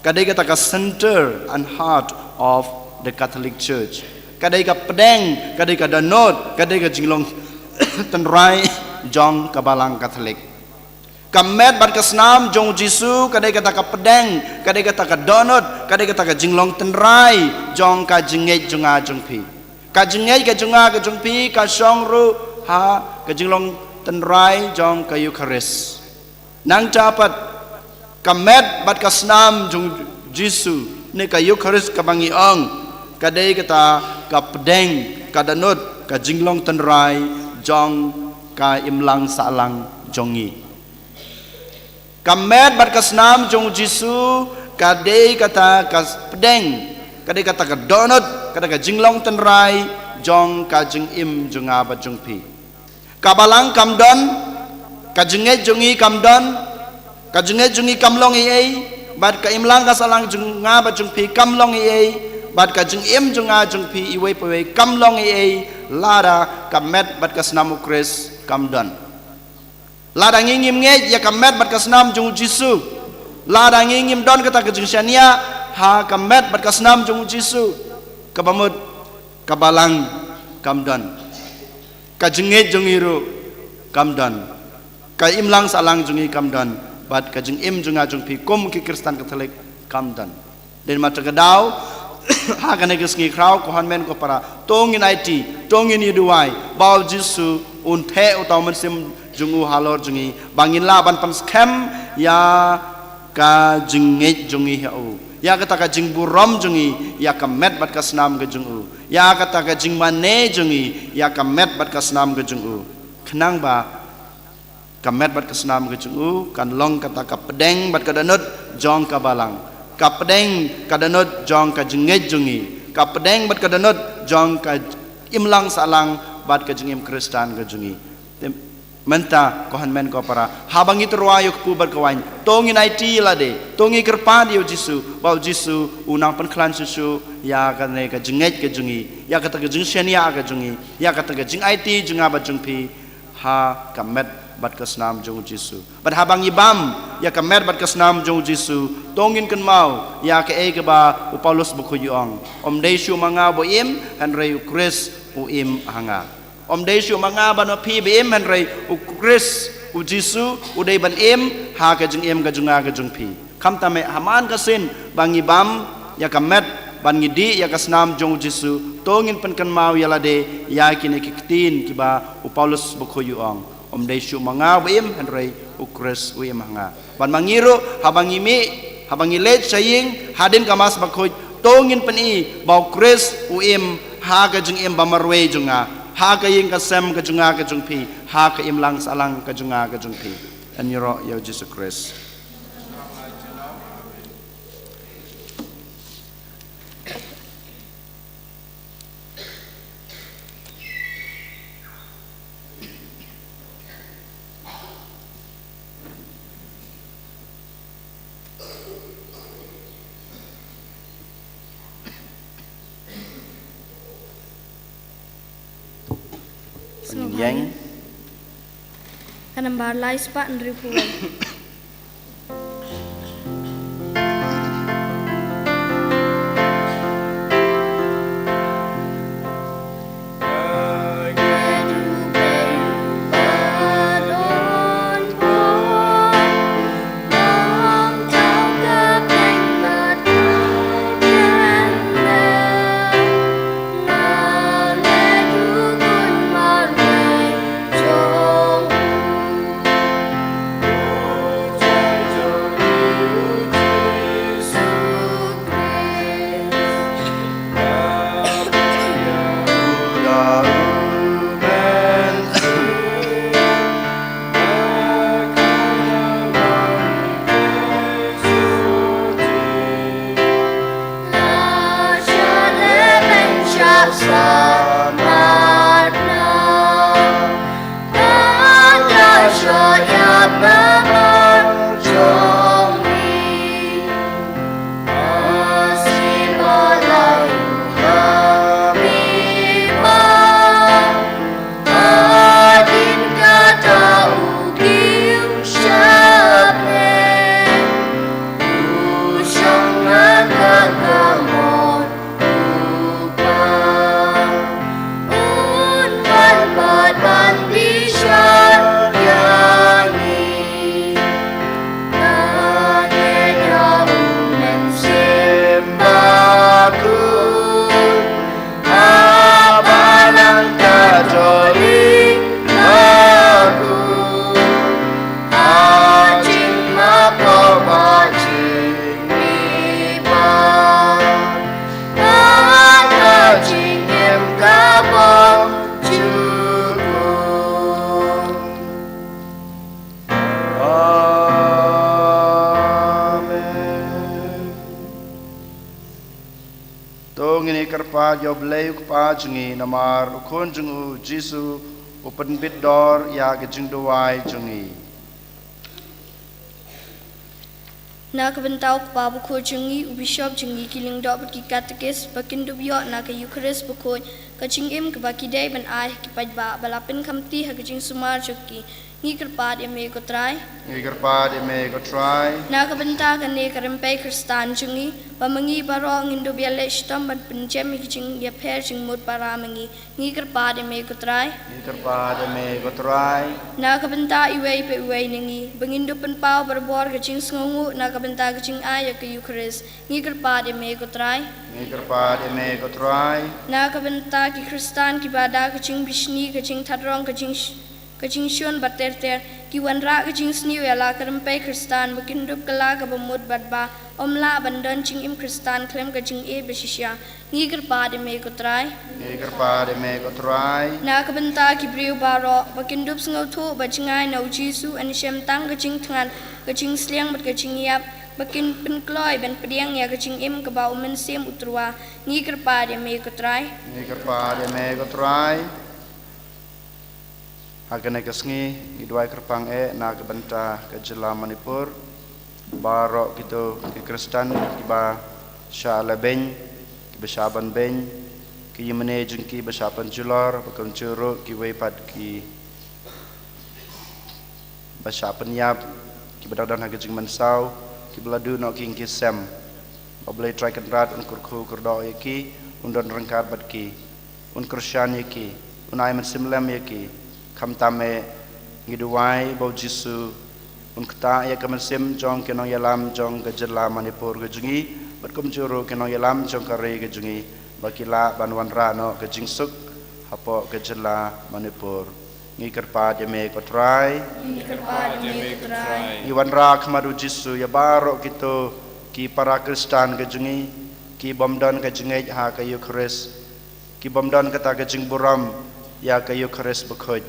Ka dei kata ka center and heart of the Catholic Church. Ka dei ka pdeng, ka dei ka dohnud, ka dei ka jinglong tynrai jong ka balang Katholik. Ka met bad ka snam jong u Jisu ka dei kata ka pdeng, ka dei kata ka dohnud, ka dei kata ka jinglong tynrai jong ka jingngeit jong nga jong phi. Ka jingngeit ka jong nga ka jong phi ka shong ruh ha ka jinglong tynrai jong ka Eucharist. Nangta pat ka met bad ka snam jong u Jisu ne ka Eucharist kaba ngi ong, ka dei kata ka pdeng, ka dohnud, ka jinglong tynrai jong ka imlang sahlang jong ngi. Ka met bad ka snam jong u Jisu ka dei kata ka pdeng, ka dei kata ka dohnud, ka dei ka jinglong tynrai jong ka jingim jong nga bad jong phi. Ka balang kam don, ka jingngeit jong ngi kam don, ka jingngeit jong ngi kam long ei ei, bad ka imlang ka sahlang jong nga bad jong phi kam long ei ei, bad ka jingim jong nga jong phi iwei pa iwei kam long ei ei, lada ka met bad ka snam u Khrist kam don. Lada ngi ngim ngeit ïa ka met bad ka snam jong u Jisu, lada ngi ngim don kata ka jingshaniah ha ka met bad ka snam jong u Jisu, kaba mut ka balang kam don, ka jingngeit jong ngi ruh kam don, ka imlang sahlang jong ngi kam don, bad ka jingim jong nga jong phi kum ki Khristan Katholik kam don. Dei namar kata ka daw ha kane ka sngi khraw, ko hynmen ko para, to ngin aiti, to ngin ïa duwai ba u Jisu un theh uta u mynsiem jong u halor jong ngi, ba ngin lah ban pynskhem ïa ka jingngeit jong ngi ha u, ïa kata ka jingburom jong ngi ïa ka met bad ka snam ka jong u, ïa kata ka jingmane jong ngi ïa ka met bad ka snam ka jong u, khnang ba ka met bad ka snam ka jong u kan long kata ka pdeng bad ka dohnud jong ka balang, ka pdeng ka dohnud jong ka jingngeit jong ngi, ka pdeng bad ka dohnud jong ka imlang sahlang bad ka jingim Khristan ka jong ngi. Te mynta, ko hynmen ko para, haba ngi tyrwa ïa u kpu bad ka waiñ, to ngin aiti ïa lade, to ngi kyrpad ïa u Jisu ba u Jisu u nang pynkhlaiñ shuh shuh ïa kane ka jingngeit ka jong ngi, ïa kata ka jingshaniah ka jong ngi, ïa kata ka jingaiti jong nga bad jong phi ha ka met bad ka snam jong u Jisu. Bad haba ngi bam ïa ka met bad ka snam jong u Jisu, to ngin kynmaw ïa kaei kaba u Paulus bakhuid u ong: Ym dei shuh ma nga ba im, hynrei u Khrist u im ha nga. Ym dei shuh ma nga bad ma phi ba im, hynrei u Khrist, u Jisu, u dei ban im ha ka jingim ka jong nga ka jong phi. Khamtam eh, ha man ka sien ba ngi bam ïa ka met bad ngi dih ïa ka snam jong u Jisu, to ngin pynkynmaw ïa lade ïa kine ki ktien kiba u Paulus bakhuid u ong: Ym dei shuh ma nga ba im, hynrei u Khrist u im ha nga. Bad ma ngi ruh, haba ngi mih, haba ngi leit sha ïing hadien ka Mass bakhuid, to ngin pyni ba u Khrist u im ha ka jingim ba marwei jong nga, ha ka ïing ka sem ka jong nga ka jong phi, ha ka imlang sahlang ka jong nga ka jong phi. Yn ïaroh ïa u Jisu Khrist. Sngewbha ïeng. Ka nambar lai spah hynriewphew wei. To ngin ïa kyrpad ïa U Blei U Kpa jong ngi, namar U Khun jong u Jisu u pynbit dor ïa ka jingduwai jong ngi. Na ka bynta U Kpa Bakhuid jong ngi, u Bishop jong ngi, ki Lyngdoh bad ki Katekist, ba kin dup ïoh na ka Eukharist bakhuid ka jingim kaba ki dei ban ai ha ki paidbah ba la pynkhamti ha ka jingsumar jong ki. Ngi kyrpad ïa me ko Trai. Ngi kyrpad ïa me ko Trai. Na ka bynta kane ka rympei Khristan jong ngi, ba ma ngi baroh ngin dup ïaleh shitom ban pynjem ïa ki jingïapher jingmut para ma ngi. Ngi kyrpad ïa me ko Trai. Ngi kyrpad ïa me ko Trai. Na ka bynta iwei pa iwei na ngi, ba ngin dup pynpaw barabor ka jingsngewnguh na ka bynta ka jingai ïa ka Eukharist. Ngi kyrpad ïa me ko Trai. Ngi kyrpad ïa me ko Trai. Na ka bynta ki Khristan kiba da ka jingbishni, ka jingthadrang, ka jingsh-, ka jingshun bad ter ter, ki wanrah ka jingsniew ïa la ka rympei Khristan, ba kin dup kylla kaba mut bad ba ym lah ban don jingim Khristan khlem ka jingïeit ba shisha. Ngi kyrpad ïa me ko Trai. Ngi kyrpad ïa me ko Trai. Na ka bynta ki briew baroh, ba kin dup sngewthuh bad jngai na u Jisu, yn shem tang ka jingthngan, ka jingsliang bad ka jingïap, ba kin pynkloi ban pdiang ïa ka jingim kaba u Mynsiem u tyrwa. Ngi kyrpad ïa me ko Trai. Ngi kyrpad ïa me ko Trai. Ha kane ka sngi ngi duwai kyrpang eh na ka bynta ka jylla Manipur. Baroh kito ki Khristan kiba shah leh beiñ, kiba shah ban beiñ, ki ïingmane jong ki ba shah pynjulor, ba kumjuh ruh kiwei pat ki ba shah pynïap, kiba dang don ha ka jingmynsaw, kiba la duh noh ki ïing ki sem. Ba U Blei Trai Kynrad un kyrkhu kyrdoh ïa ki, un don ryngkat bad ki, un kyrshan ïa ki, un ai mynsiem lem ïa ki. Khamtam eh ngi duwai ba U Jisu un ktah ïa ka mynsiem jong ki nongïalam jong ka jylla Manipur ka jong ngi, bad kumjuh ruh ki nongïalam jong ka ri ka jong ngi, ba ki lah ban wanrah noh ka jingsuk hapoh ka jylla Manipur. Ngi kyrpad ïa me ko Trai. Ngi kyrpad ïa me ko Trai. Ngi wanrah khmat U Jisu ïa baroh kito ki para Khristan ka jong ngi, ki bym don ka jingngeit ha ka Eukharist, ki bym don kata ka jingburom ïa ka Eukharist bakhuid.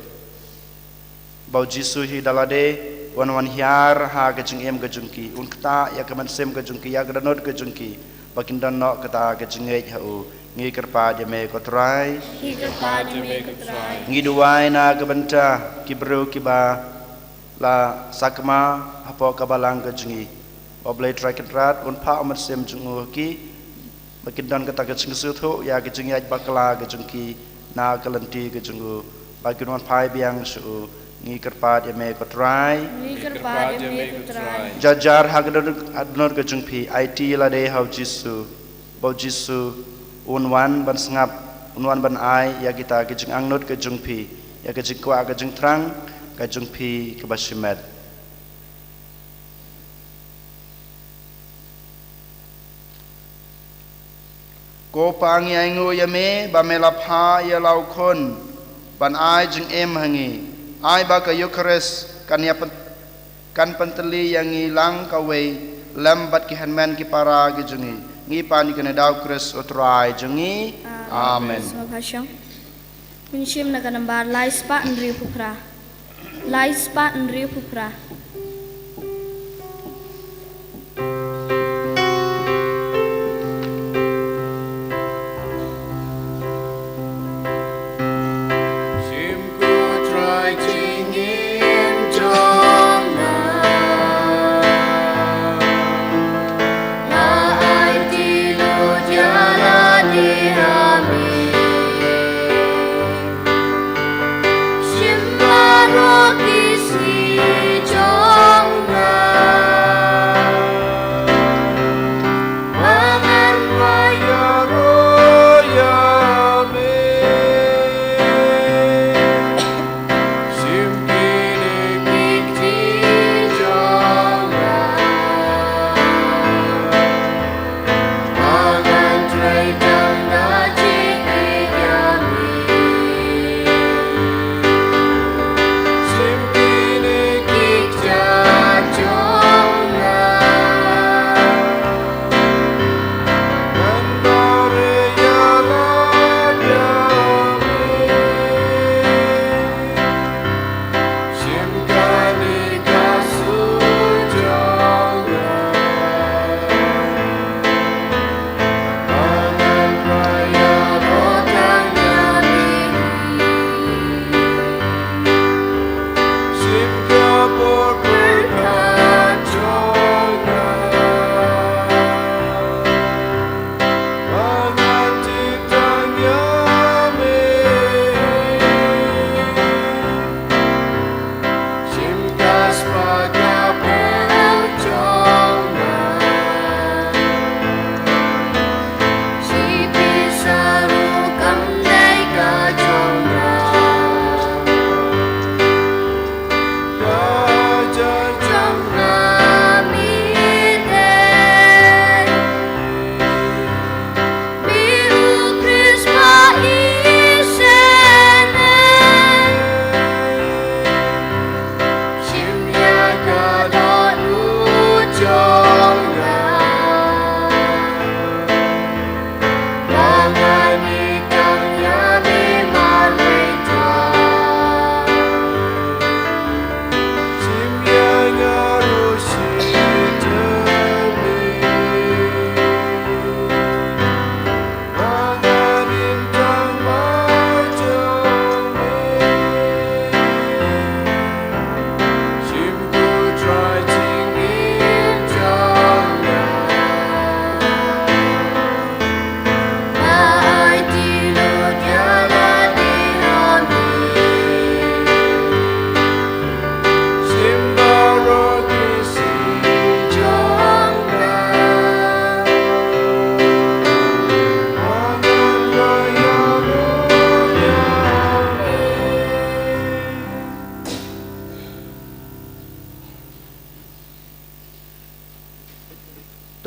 Ba U Jisu hi da lade un wan hiar ha ka jingim ka jong ki, un ktah ïa ka mynsiem ka jong ki, ïa ka dohnud ka jong ki, ba kin don noh kata ka jingngeit ha u. Ngi kyrpad ïa me ko Trai. Ngi kyrpad ïa me ko Trai. Ngi duwai na ka bynta ki briew kiba la sakma hapoh ka balang ka jong ngi. Ba U Blei Trai Kynrad un phah U Mynsiem jong u ha ki, ba kin don kata ka jingsngewthuh ïa ka jingïaid bakla ka jong ki na ka lynti ka jong u, ba kin wan phai biang sha u. Ngi kyrpad ïa me ko Trai. Ngi kyrpad ïa me ko Trai. Jar jar ha ka dohnud, ha ka dohnud ka jong phi, aiti lade ha U Jisu. Ba U Jisu un wan ban sngap, un wan ban ai ïa kita ki jingangnud ka jong phi, ïa ka jingkwah ka jingthrang ka jong phi kaba shimet. Ko Pa, ngi ainguh ïa me ba me la phah ïa la u Khun ban ai jingim ha ngi. Ai ba ka Eukharist kan ïa pyn-, kan pyntylli ïa ngi lang kawei lem bad ki hynmen ki para ki jong ngi. Ngi pan ïa kane da U Khrist U Trai jong ngi. Amen. Amen. Sngewbha shong. Pynshim na ka nambar lai spah hynriewphew phra. Lai spah hynriewphew phra.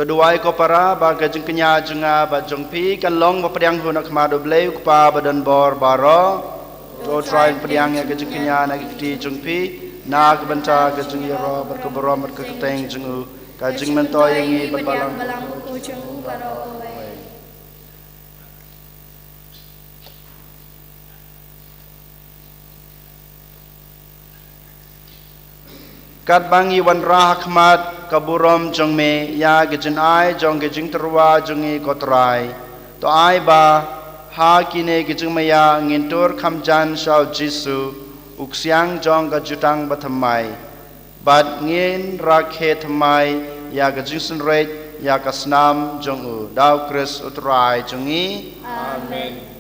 To duwai ko para ba ka jingkñia jong nga bad jong phi kan long ba pdiang hun ha khmat U Blei U Kpa ba don bor baroh. To Trai pdiang ïa ka jingkñia na ki kti jong phi na ka bynta ka jingïaroh bad ka burom bad ka kyrteng jong u, ka jingmyntoi ïa ngi bad balang. Katba ngi wanrah ha khmat ka burom jong me ïa ka jingai jong ka jingtyrwa jong ngi ko Trai, to ai ba ha kine ki jingmaïa ngin tur kham jan sha U Jisu, u ksiang jong ka jutang bathymmai. Bad ngin rakhe thymmai ïa ka jingsngewrit ïa ka snam jong u. Da U Khrist U Trai jong ngi. Amen.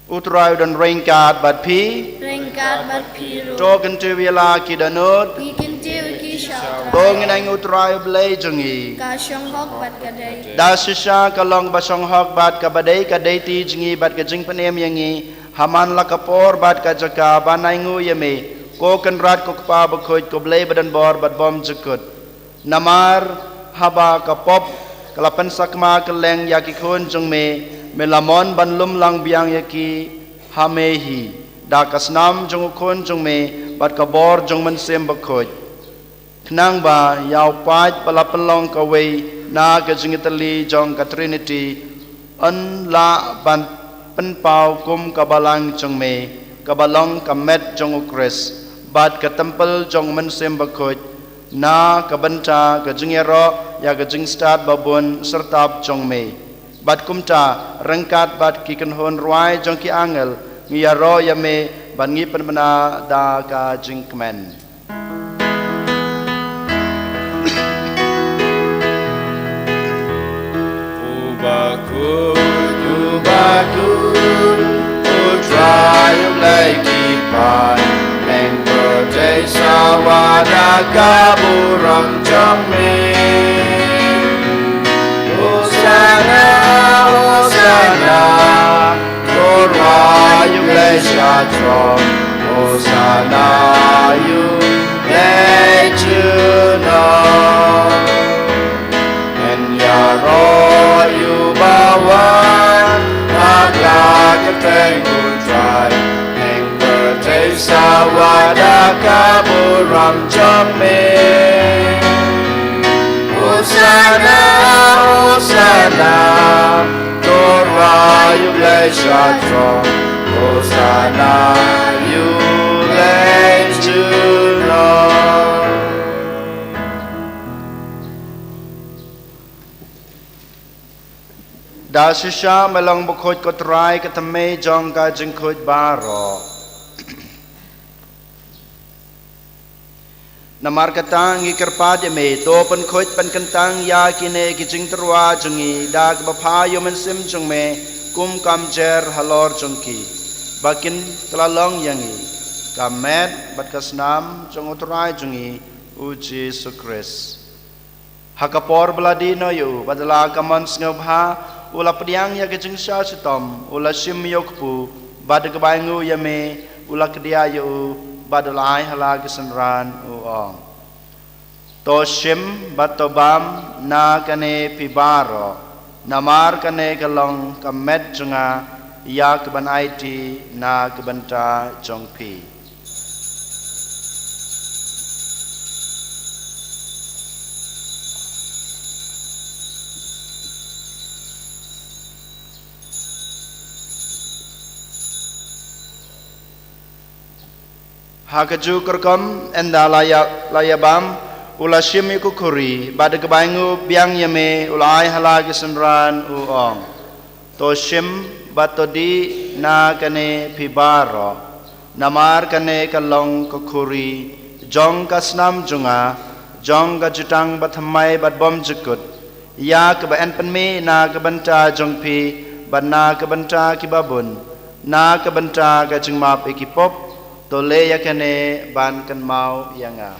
U Trai u don ryngkat bad phi. Ryngkat bad phi ruh. To kyntiew ïa la ki dohnud. Ngi kyntiew ïa ki sha U Trai. To ngin ai ïa U Trai U Blei jong ngi. Ka shong hok bad ka dei. Da shisha ka long ba shong hok bad kaba dei ka dei ti jong ngi bad ka jingpynim ïa ngi. Ha man la ka por bad ka jaka ban ai nguh ïa me, ko Kynrad ko Kpa bakhuid ko Blei ba don bor bad bymjukut. Namar haba ka pop ka la pynsakma kylleng ïa ki khun jong me, me la mon ban lum lang biang ïa ki ha me hi, da ka snam jong u Khun jong me bad ka bor jong u Mynsiem Bakhuid. Khnang ba ïa u paid ba la pynlong kawei na ka jingïatylli jong ka Trinity, yn lah ban pynpaw kum ka balang jong me, kaba long ka met jong U Khrist, bad ka templ jong u Mynsiem Bakhuid, na ka bynta ka jingïaroh ïa ka jingstad babun syrtap jong me. Bad kumta, ryngkat bad ki kynhun rwai jong ki angel, ngi ïaroh ïa me, bad ngi pynbna da ka jingkmen. U bakhuid, u bakhuid, U Trai U Blei ki paid, leng pyrthei sawa da ka burom jong me. Hosana, U Trai, ïeng pyrthei sawa da ka burom jong me. Hosana, Hosana, to Trai U Blei sha throne. Hosana, U Blei junom. Da shisha me long bakhuid ko Trai, ka thymmei jong ka jingkhuid baroh. Namar kata ngi kyrpad ïa me, to pynkhuid pynkyntang ïa kine ki jingtyrwa jong ngi da kaba phah ïa u Mynsiem jong me kum ka mjer halor jong ki, ba kin kylla long ïa ngi ka met bad ka snam jong u Trai jong ngi u Jisu Khrist. Ha ka por ba la dih noh ïa u, bad da la ka mon sngewbha, u la pdiang ïa ka jingshah shitom, u la shim ïa u kpu, bad da kaba ainguh ïa me, u la kdiah ïa u, bad u la ai ha la ki synran, u ong: To shim bad to bam na kane phi baroh, namar kane ka long ka met jong nga, ïa kaban aiti na ka bynta jong phi. Ha kajuh ka rukom, ynda la ïa, la ïa bam, u la shim ïa ka khuri, bad da kaba ainguh biang ïa me, u la ai ha la ki synran, u ong: To shim bad to dih na kane phi baroh, namar kane ka long ka khuri jong ka snam jong nga, jong ka jutang bathymmai bad bymjukut, ïa kaba yn pynmih na ka bynta jong phi bad na ka bynta kiba bun, na ka bynta ka jingmap ïa ki pop. To leh ïa kane ban kynmaw ïa nga.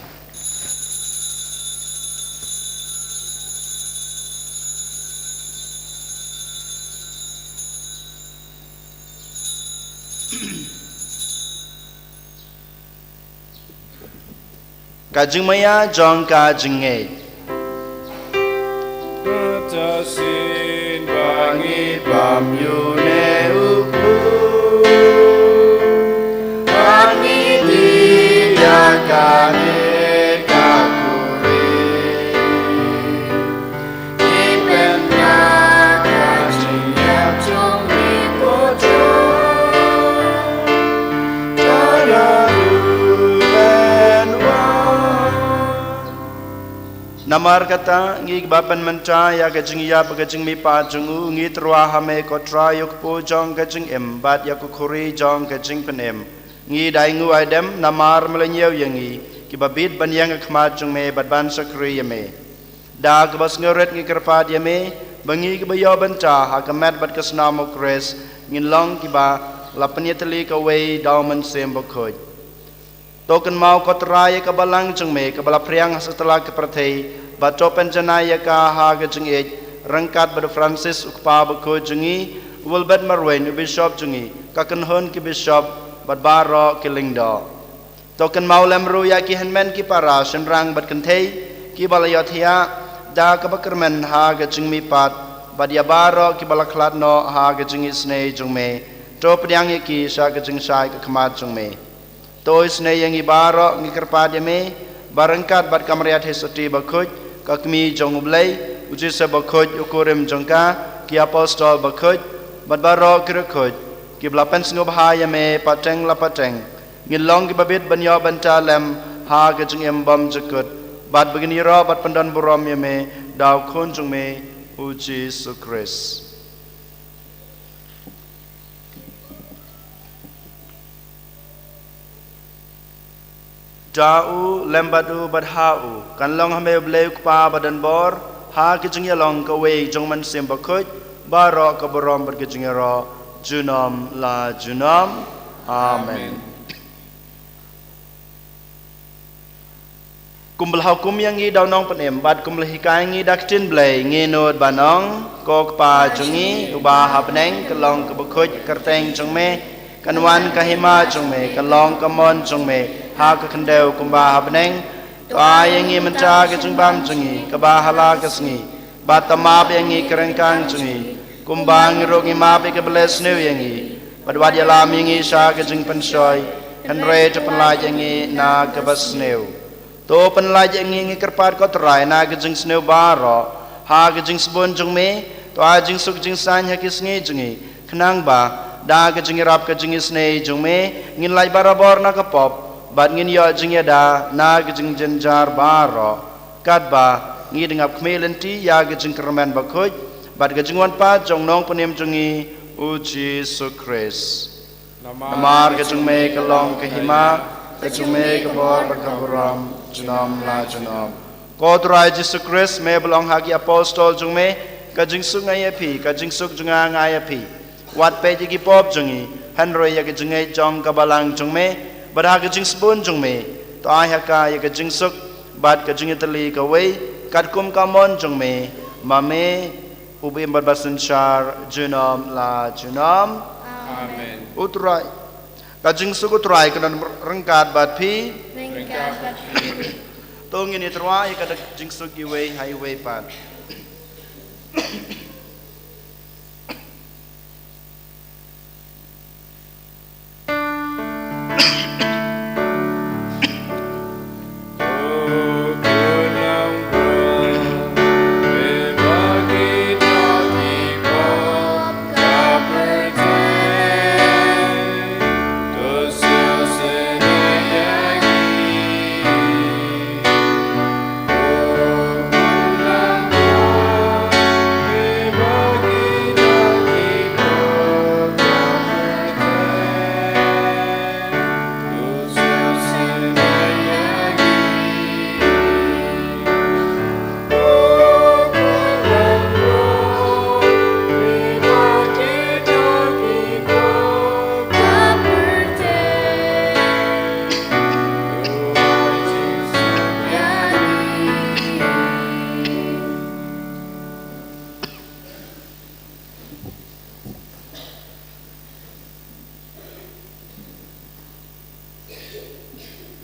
Ka jingmaïa jong ka jingngeit. Kata shisien ba ngi bam ïa une u kpu, ba ngi dih ïa kane ka khuri. Namar kata, ngi kiba pynmynta ïa ka jingïap bad ka jingmihpat jong u, ngi tyrwa ha me ko Trai, ïa u kpu jong ka jingim bad ïa ka khuri jong ka jingpynim. Ngi da ainguh aidem namar me la ñiew ïa ngi, kiba bit ban ïeng ha khmat jong me bad ban shakri ïa me. Da kaba sngewrit ngi kyrpad ïa me, ba ngi kiba ïoh bynta ha ka met bad ka snam u Khrist, ngin long kiba la pynïatylli kawei da u Mynsiem Bakhuid. To kynmaw ko Trai ïa ka balang jong me, kaba la phriang ha satlak ka pyrthei, bad to pynjanai ïa ka ha ka jingïeit, ryngkat bad u Francis u kpa bakhuid jong ngi, u Wilbert Marwein u bishop jong ngi, ka kynhun ki bishop, bad baroh ki lyngdoh. To kynmaw lem ruh ïa ki hynmen ki para, shynrang bad kynthei, kiba la ïohthiah da kaba kyrmen ha ka jingmihpat, bad ïa baroh kiba la khlad noh ha ka jingisynei jong me. To pdiang ïa ki sha ka jingshai ka khmat jong me. To isynei ïa ngi baroh, ngi kyrpad ïa me, ba ryngkat bad ka Maria Theisotti bakhuid, ka Kmie jong u Blei, u Joseph bakhuid, u kurim jong ka, ki apostol bakhuid, bad baroh ki riewkhuid, kiba la pynsngewbha ïa me pateng la pateng, ngin long kiba bit ban ïoh bynta lem ha ka jingim bymjukut, bad ba ngin ïaroh bad pyndonburom ïa me da u Khun jong me, u Jisu Khrist. Da u, lem bad u, bad ha u, kan long ha me u Blei u Kpa badonbor, ha ka jingïalong kawei jong u Mynsiem Bakhuid, baroh ka burom bad ka jingïaroh, junom la junom. Amen. Kumba la hukum ïa ngi da u Nongpynim, bad kumba la hikai ngi da ka ktien Blei, ngin nud ban ong: Ko Kpa jong ngi, uba ha bneng, kan long kaba khuid ka kyrteng jong me, kan wan ka hima jong me, kan long ka mon jong me, ha ka khyndew kumba ha bneng. To ai ïa ngi mynta ka jingbam jong ngi, kaba ha la ka sngi, bad to map ïa ngi ki ryngkang jong ngi, kumba ngi ruh ngi map ïa kiba leh sniew ïa ngi. Bad wat ïalam ïa ngi sha ka jingpynshoi, hynrei to pynlait ïa ngi na kaba sniew. To pynlait ïa ngi, ngi kyrpad ko Trai, na ka jingsniew baroh, ha ka jingsbun jong me, to ai jingsuk jingsaiñ ha ki sngi jong ngi, khnang ba da ka jingïarap ka jingisynei jong me, ngin lait barabor na ka pop, bad ngin ïoh jingïada na ka jingjynjar baroh. Katba ngi dang ap khmih lynti ïa ka jingkyrmen bakhuid bad ka jingwan pat jong Nongpynim jong ngi, u Jisu Khrist. Namar ka jong me ka long ka hima, ka jong me ka bor bad ka burom, junom la junom. Ko Trai Jisu Khrist, me ba la ong ha ki apostol jong me, ka jingsuk nga ai ïa phi, ka jingsuk jong nga nga ai ïa phi. Wat peit ïa ki pop jong ngi, hynrei ïa ka jingngeit jong ka balang jong me, bad ha ka jingsbun jong me, to ai ha ka ïa ka jingsuk bad ka jingïatylli kawei, katkum ka mon jong me, ma me, uba im bad ba synshar junom la junom. Amen. U Trai, ka jingsuk u Trai kan don ryngkat bad phi. Ryngkat bad phi. To ngin ïatyrwa ïa ka jingsuk iwei ha iwei pat.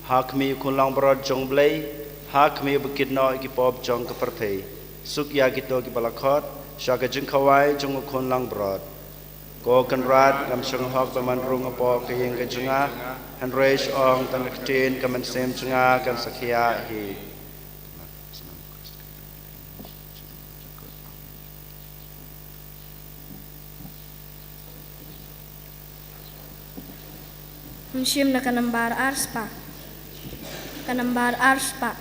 Ha khmih u khun langbrot jong U Blei, ha khmih uba kit noh ïa ki pop jong ka pyrthei. Suk ïa kito kiba la khot sha ka jingkhawai jong u khun langbrot. Ko Kynrad, ngam shong hok ba men rung hapoh ka ïing ka jong nga, hynrei shu ong tang ka ktien, ka mynsiem jong nga kan sa khiah hi. Ngin shim na ka nambar arspah. Ka nambar arspah.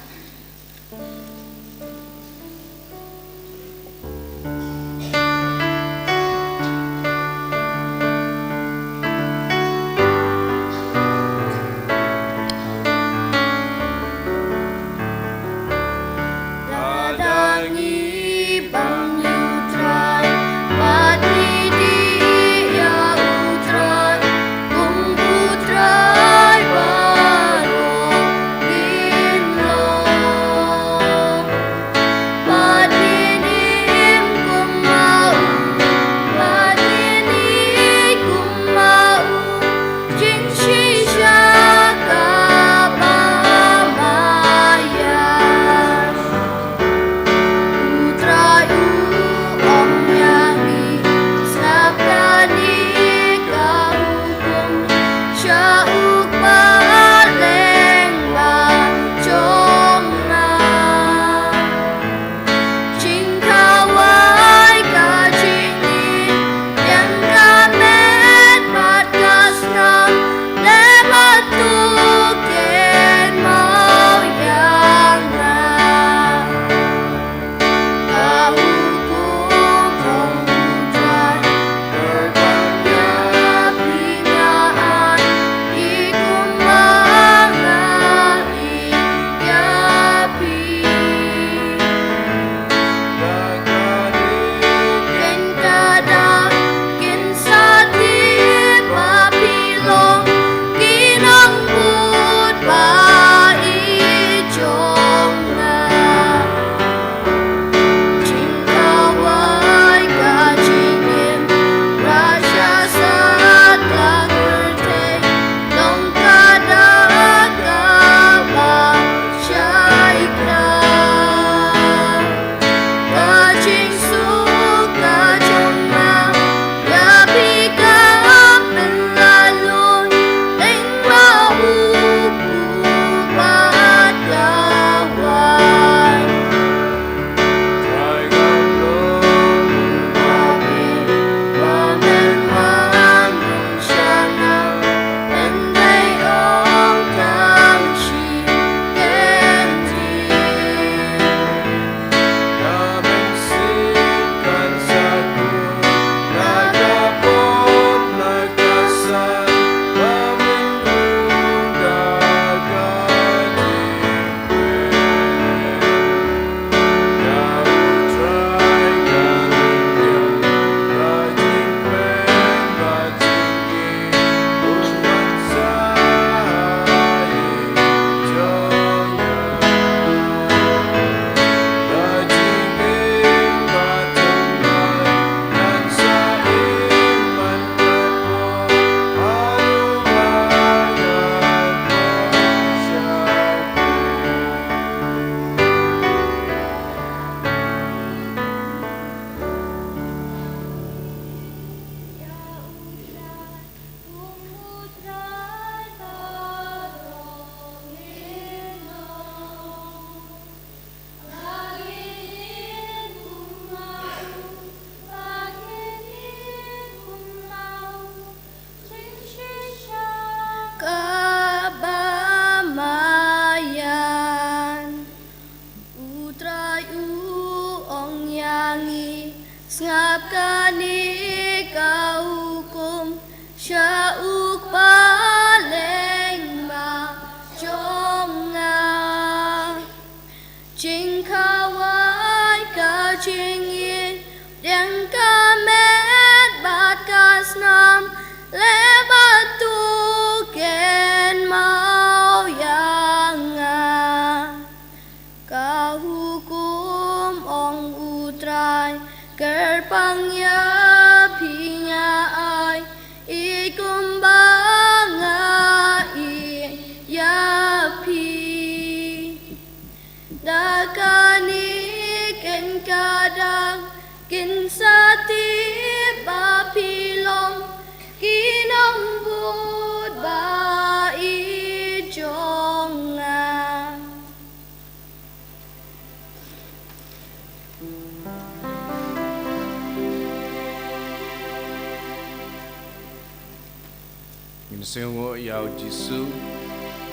Ngin sngewnguh ïa u Jisu,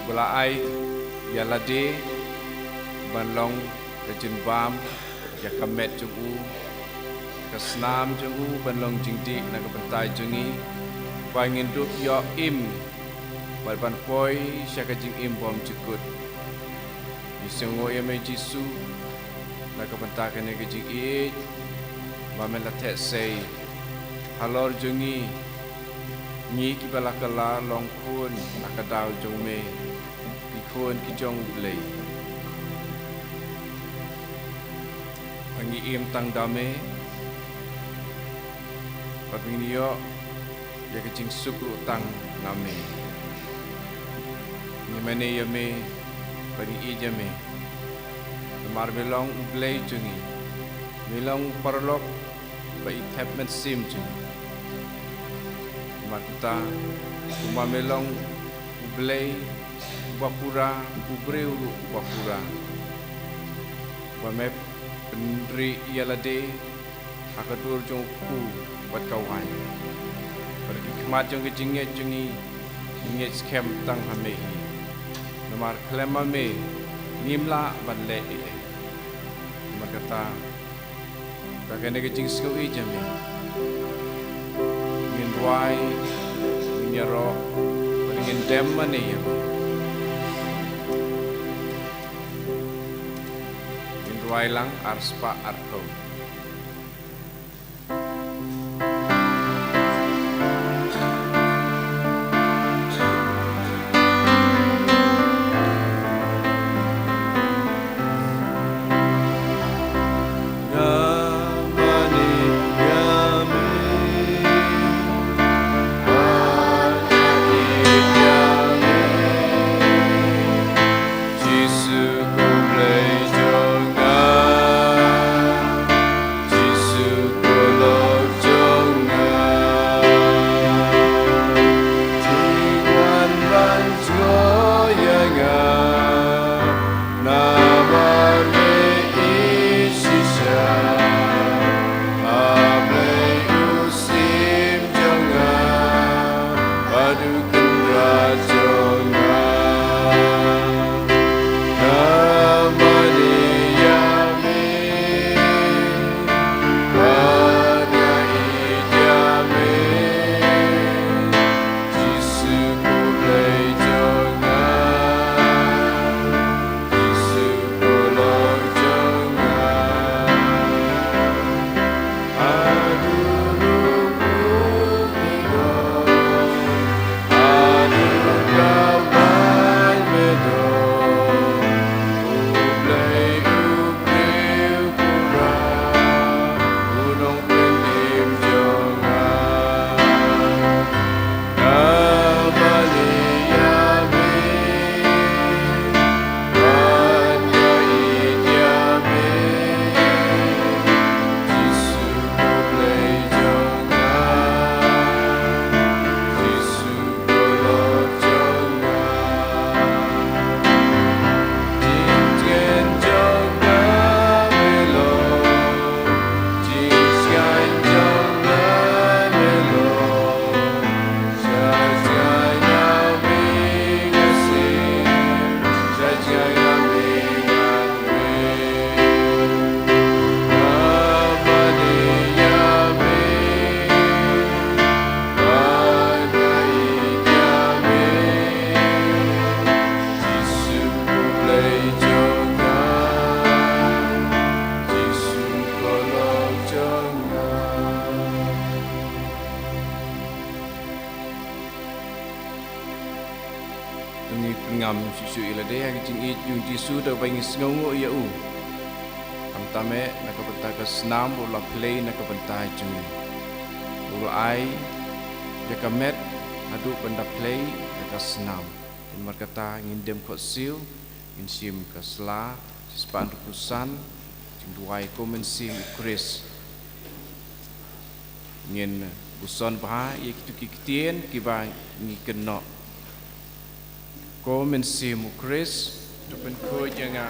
ba la ai ïa lade ban long ka jingbam ïa ka met jong u, ka snam jong u ban long jingdih na ka bynta jong ngi, ba ngin dup ïoh im bad ban poi sha ka jingim bymjukut. Ngi sngewnguh ïa me Jisu na ka bynta kane ka jingïeit ba me la theh sei halor jong ngi, ngi kiba la kylla long khun na ka daw jong me, ki khun ki jong U Blei. Ba ngi im tang da me, bad ba ngin ïoh ïa ka jingsuk ruh tang na me. Ngi mane ïa me bad ngi ïeit ïa me, namar me long U Blei jong ngi, me long u paralok ba i thep mynsiem jong ngi. Namar kata, kumba me long U Blei uba pura, u briew ruh uba pura, ba me pynrieh ïa lade ha ka dur jong u kpu bad ka waiñ, bad ki khmat jong ka jingngeit jong ngi, ngi ngeit skhem tang ha me hi, namar khlem ma me ngim lah ban leh ei ei. Namar kata, da kane ka jingsngew ïeit ïa me, ngin rwai, ngin ïaroh bad ngin dem mane ïa me. Ngin rwai lang ar spah arphew. Jisu ko Blei jong nga, Jisu ko Lok jong nga. Jingwan ban jngoh ïa nga, namar me ïeit shisha. A Blei u Syiem jong nga, bad u Kynrad jong nga. Nga mane ïa me, bad nga ïeit ïa me. Jisu ko Blei jong nga, Jisu ko Lok jong nga. To ngin pynngam shuh shuh ïa lade ha ka jingïeit jong u Jisu da kaba ngi sngewnguh ïa u. Khamtam eh na ka bynta ka snam ba u la plie na ka bynta jong ngi. U la ai ïa ka met naduh ban da plie ïa ka snam. Namar kata ngin dem khohsiew, ngin shim ka sla shispah hynriewphew san, jingduwai Ko Mynsiem u Khrist. Ngin puson bha ïa kito ki ktien kiba ngi kynnoh. Ko Mynsiem u Khrist, to pynkhuid ïa nga.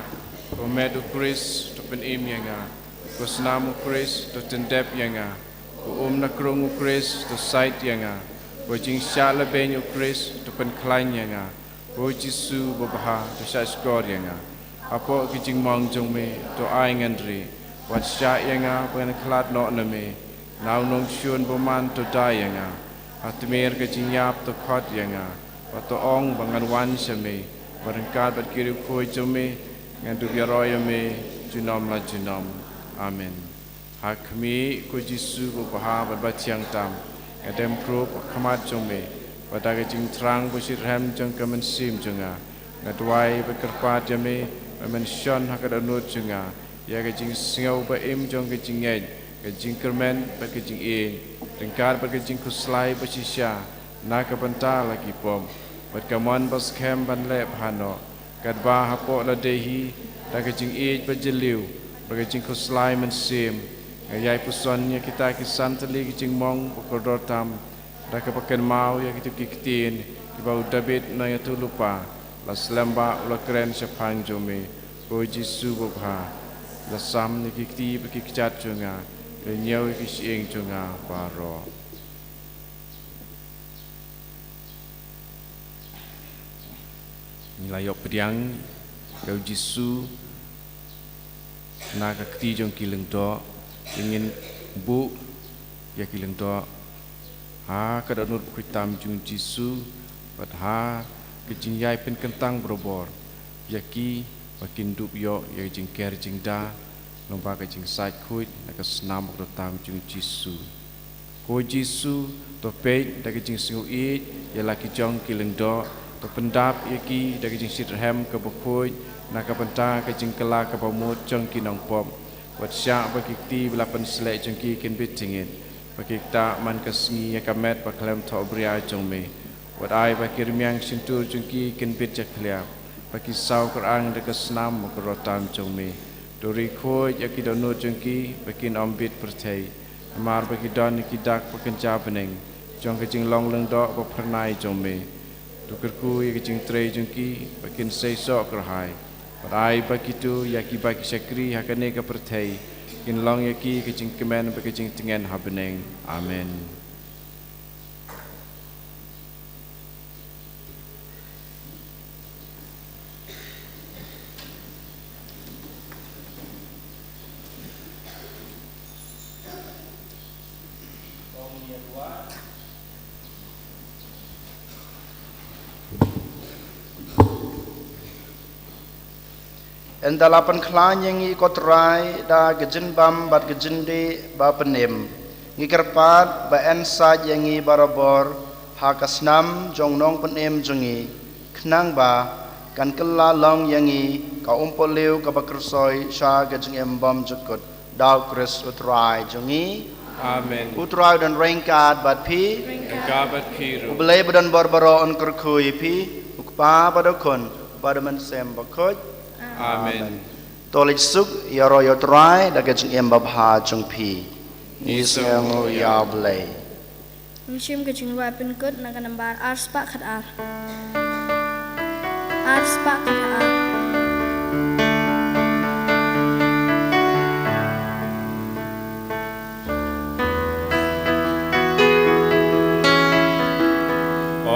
Ko met u Khrist, to pynim ïa nga. Ko snam u Khrist, to tyndep ïa nga. Ko um na krung u Khrist, to sait ïa nga. Ko jingshah lehbeiñ u Khrist, to pynkhlaiñ ïa nga. Ko Jisu babha, to shahshkor ïa nga. Hapoh ki jingmong jong me, to ai ngan rieh. Wat shah ïa nga ba ngan khlad noh na me. Na u nongshun bymman to da ïa nga. Ha tmier ka jingïap to khot ïa nga. Bad to ong ba ngan wan sha me. Bad ryngkat bad ki riewkhuid jong me, ngan dup ïaroh ïa me junom la junom. Amen. Ha khmih, ko Jisu babha bad bathiang tam, nga dem khrup ha khmat jong me, bad da ka jingthrang bashitrhem jong ka mynsiem jong nga, nga duwai bad kyrpad ïa me, ba men shon ha ka dohnud jong nga ïa ka jingsngew ba im jong ka jingngeit, ka jingkyrmen bad ka jingïeit, ryngkat bad ka jingkhuslai bashisha na ka bynta la ki pop, bad ka mon baskhem ban leh bha noh, katba hapoh lade hi, da ka jingïeit bajylliew bad ka jingkhuslai mynsiem, nga ïai puson ïa kita ki san tylli ki jingmong ba kordor tam, da kaba kynmaw ïa kito ki ktien kiba u Dabid nongïathuhlypa la slem bha u la kren shaphang jong me. Ko Jisu babha, la sam ïa ki kti bad ki kjat jong nga, la ñiew ïa ki shyieng jong nga baroh. Ngi la ïoh pdiang ïa u Jisu na ka kti jong ki lyngdoh, te ngin buh ïa ki lyngdoh ha ka dohnud bakhuid tam jong u Jisu, bad ha ka jingïai pynkyntang barabor ïa ki ba kin dup ïoh ïa ka jingker jingda, lyngba ka jingsaid khuid na ka snam bakordor tam jong u Jisu. Ko Jisu, to peit da ka jingsngewïeit ïa la ki jong ki lyngdoh, to pyndap ïa ki da ka jingshitrhem kaba khuid na ka bynta ka jingkylla kaba mut jong ki nongpop. Wat shah ba ki kti ba la pynsleh jong ki kin bit jingit, ba ki ktah man ka sngi ïa ka met ba khlem thohbria jong me. Wat ai ba ki rmiang shyntur jong ki kin bit jakhlia, ba ki saw kyrang da ka snam bakordor tam jong me. To ri khuid ïa ki dohnud jong ki ba kin ym bit pyrthei, namar ba ki don ïa ki dak ba kynja bneng jong ka jinglong lyngdoh ba phyrnai jong me. To kyrkhu ïa ka jingtrei jong ki ba kin seisoh kyrhai, bad ai ba kito ïa kiba ki shakri ha kane ka pyrthei kin long ïa ki ka jingkmen bad ka jingtngen ha bneng. Amen. Ynda la pynkhlaiñ ïa ngi ko Trai da ka jingbam bad ka jingdih ba pynim, ngi kyrpad ba yn sait ïa ngi barabor ha ka snam jong u Nongpynim jong ngi, khnang ba kan kylla long ïa ngi ka umpohliew kaba kyrsoi sha ka jingim bymjukut, da u Khrist u Trai jong ngi. Amen. U Trai u don ryngkat bad phi. Ryngkat bad phi ruh. U Blei ba don bor baroh un kyrkhu ïa phi, u Kpa bad u Khun bad u Mynsiem Bakhuid. Amen. To leit suk, ïaroh ïa u Trai da ka jingim babha jong phi. Ngi sngewnguh ïa u Blei. Mynsiem ka jingduwai pynkut na ka nambar ar spah khat ar. Ar spah khat ar.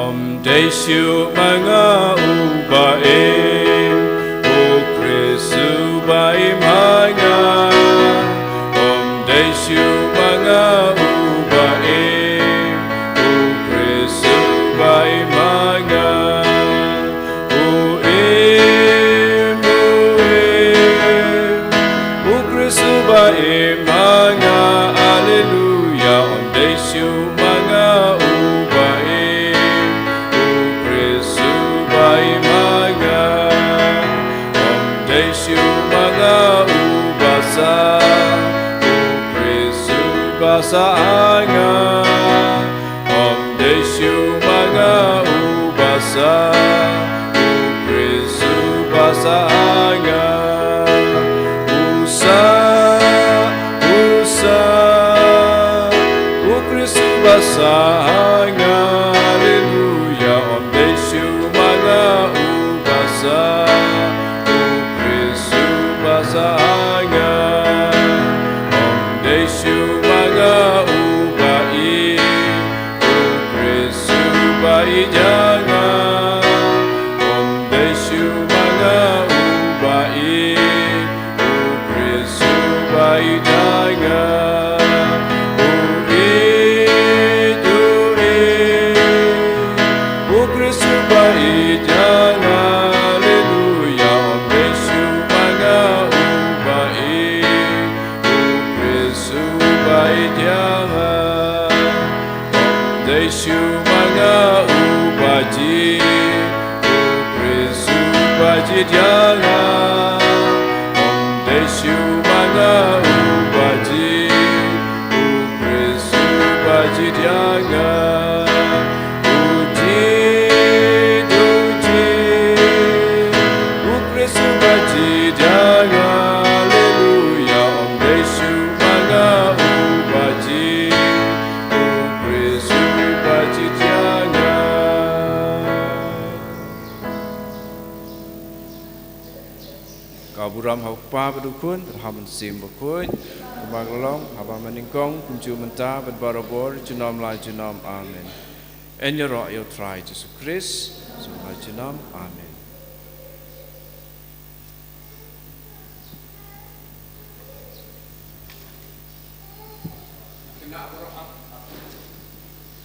Ym dei shuh ma nga uba im, u Khrist uba im ha nga. Ym dei shuh ma nga uba im, u Khrist uba im ha nga. U im, u im, u Khrist uba im ha nga, aleluia. Ym dei shuh ma nga uba im, u Khrist uba im ha nga. Ym dei shuh ma nga uba sah, u Khrist uba sah ha nga. Ym dei shuh ma nga uba sah, u Khrist uba sah ha nga. U sah, u sah, u Khrist uba sah ha nga. Aleluia. Ym dei shuh ma nga uba sah, u Khrist uba sah ha nga. Ym dei shuh ma nga uba im, u Khrist Dei shuh ma nga uba jied, u Khrist uba jied ïa nga. Ym dei shuh ma nga uba jied, u Khrist uba jied ïa nga. U jied, u jied, u Khrist uba jied ïa nga. Haleluya, ym dei shuh ma nga uba jied, u Khrist uba jied ïa nga. Ka burom ha u Kpa bad u Khun bad ha u Mynsiem Bakhuid, kumba ka long ha ba mynnyngkong, kumjuh mynta bad barabor, junom la junom. Amen. Yn ïaroh ïa u Trai Jisu Khrist, junom la junom. Amen.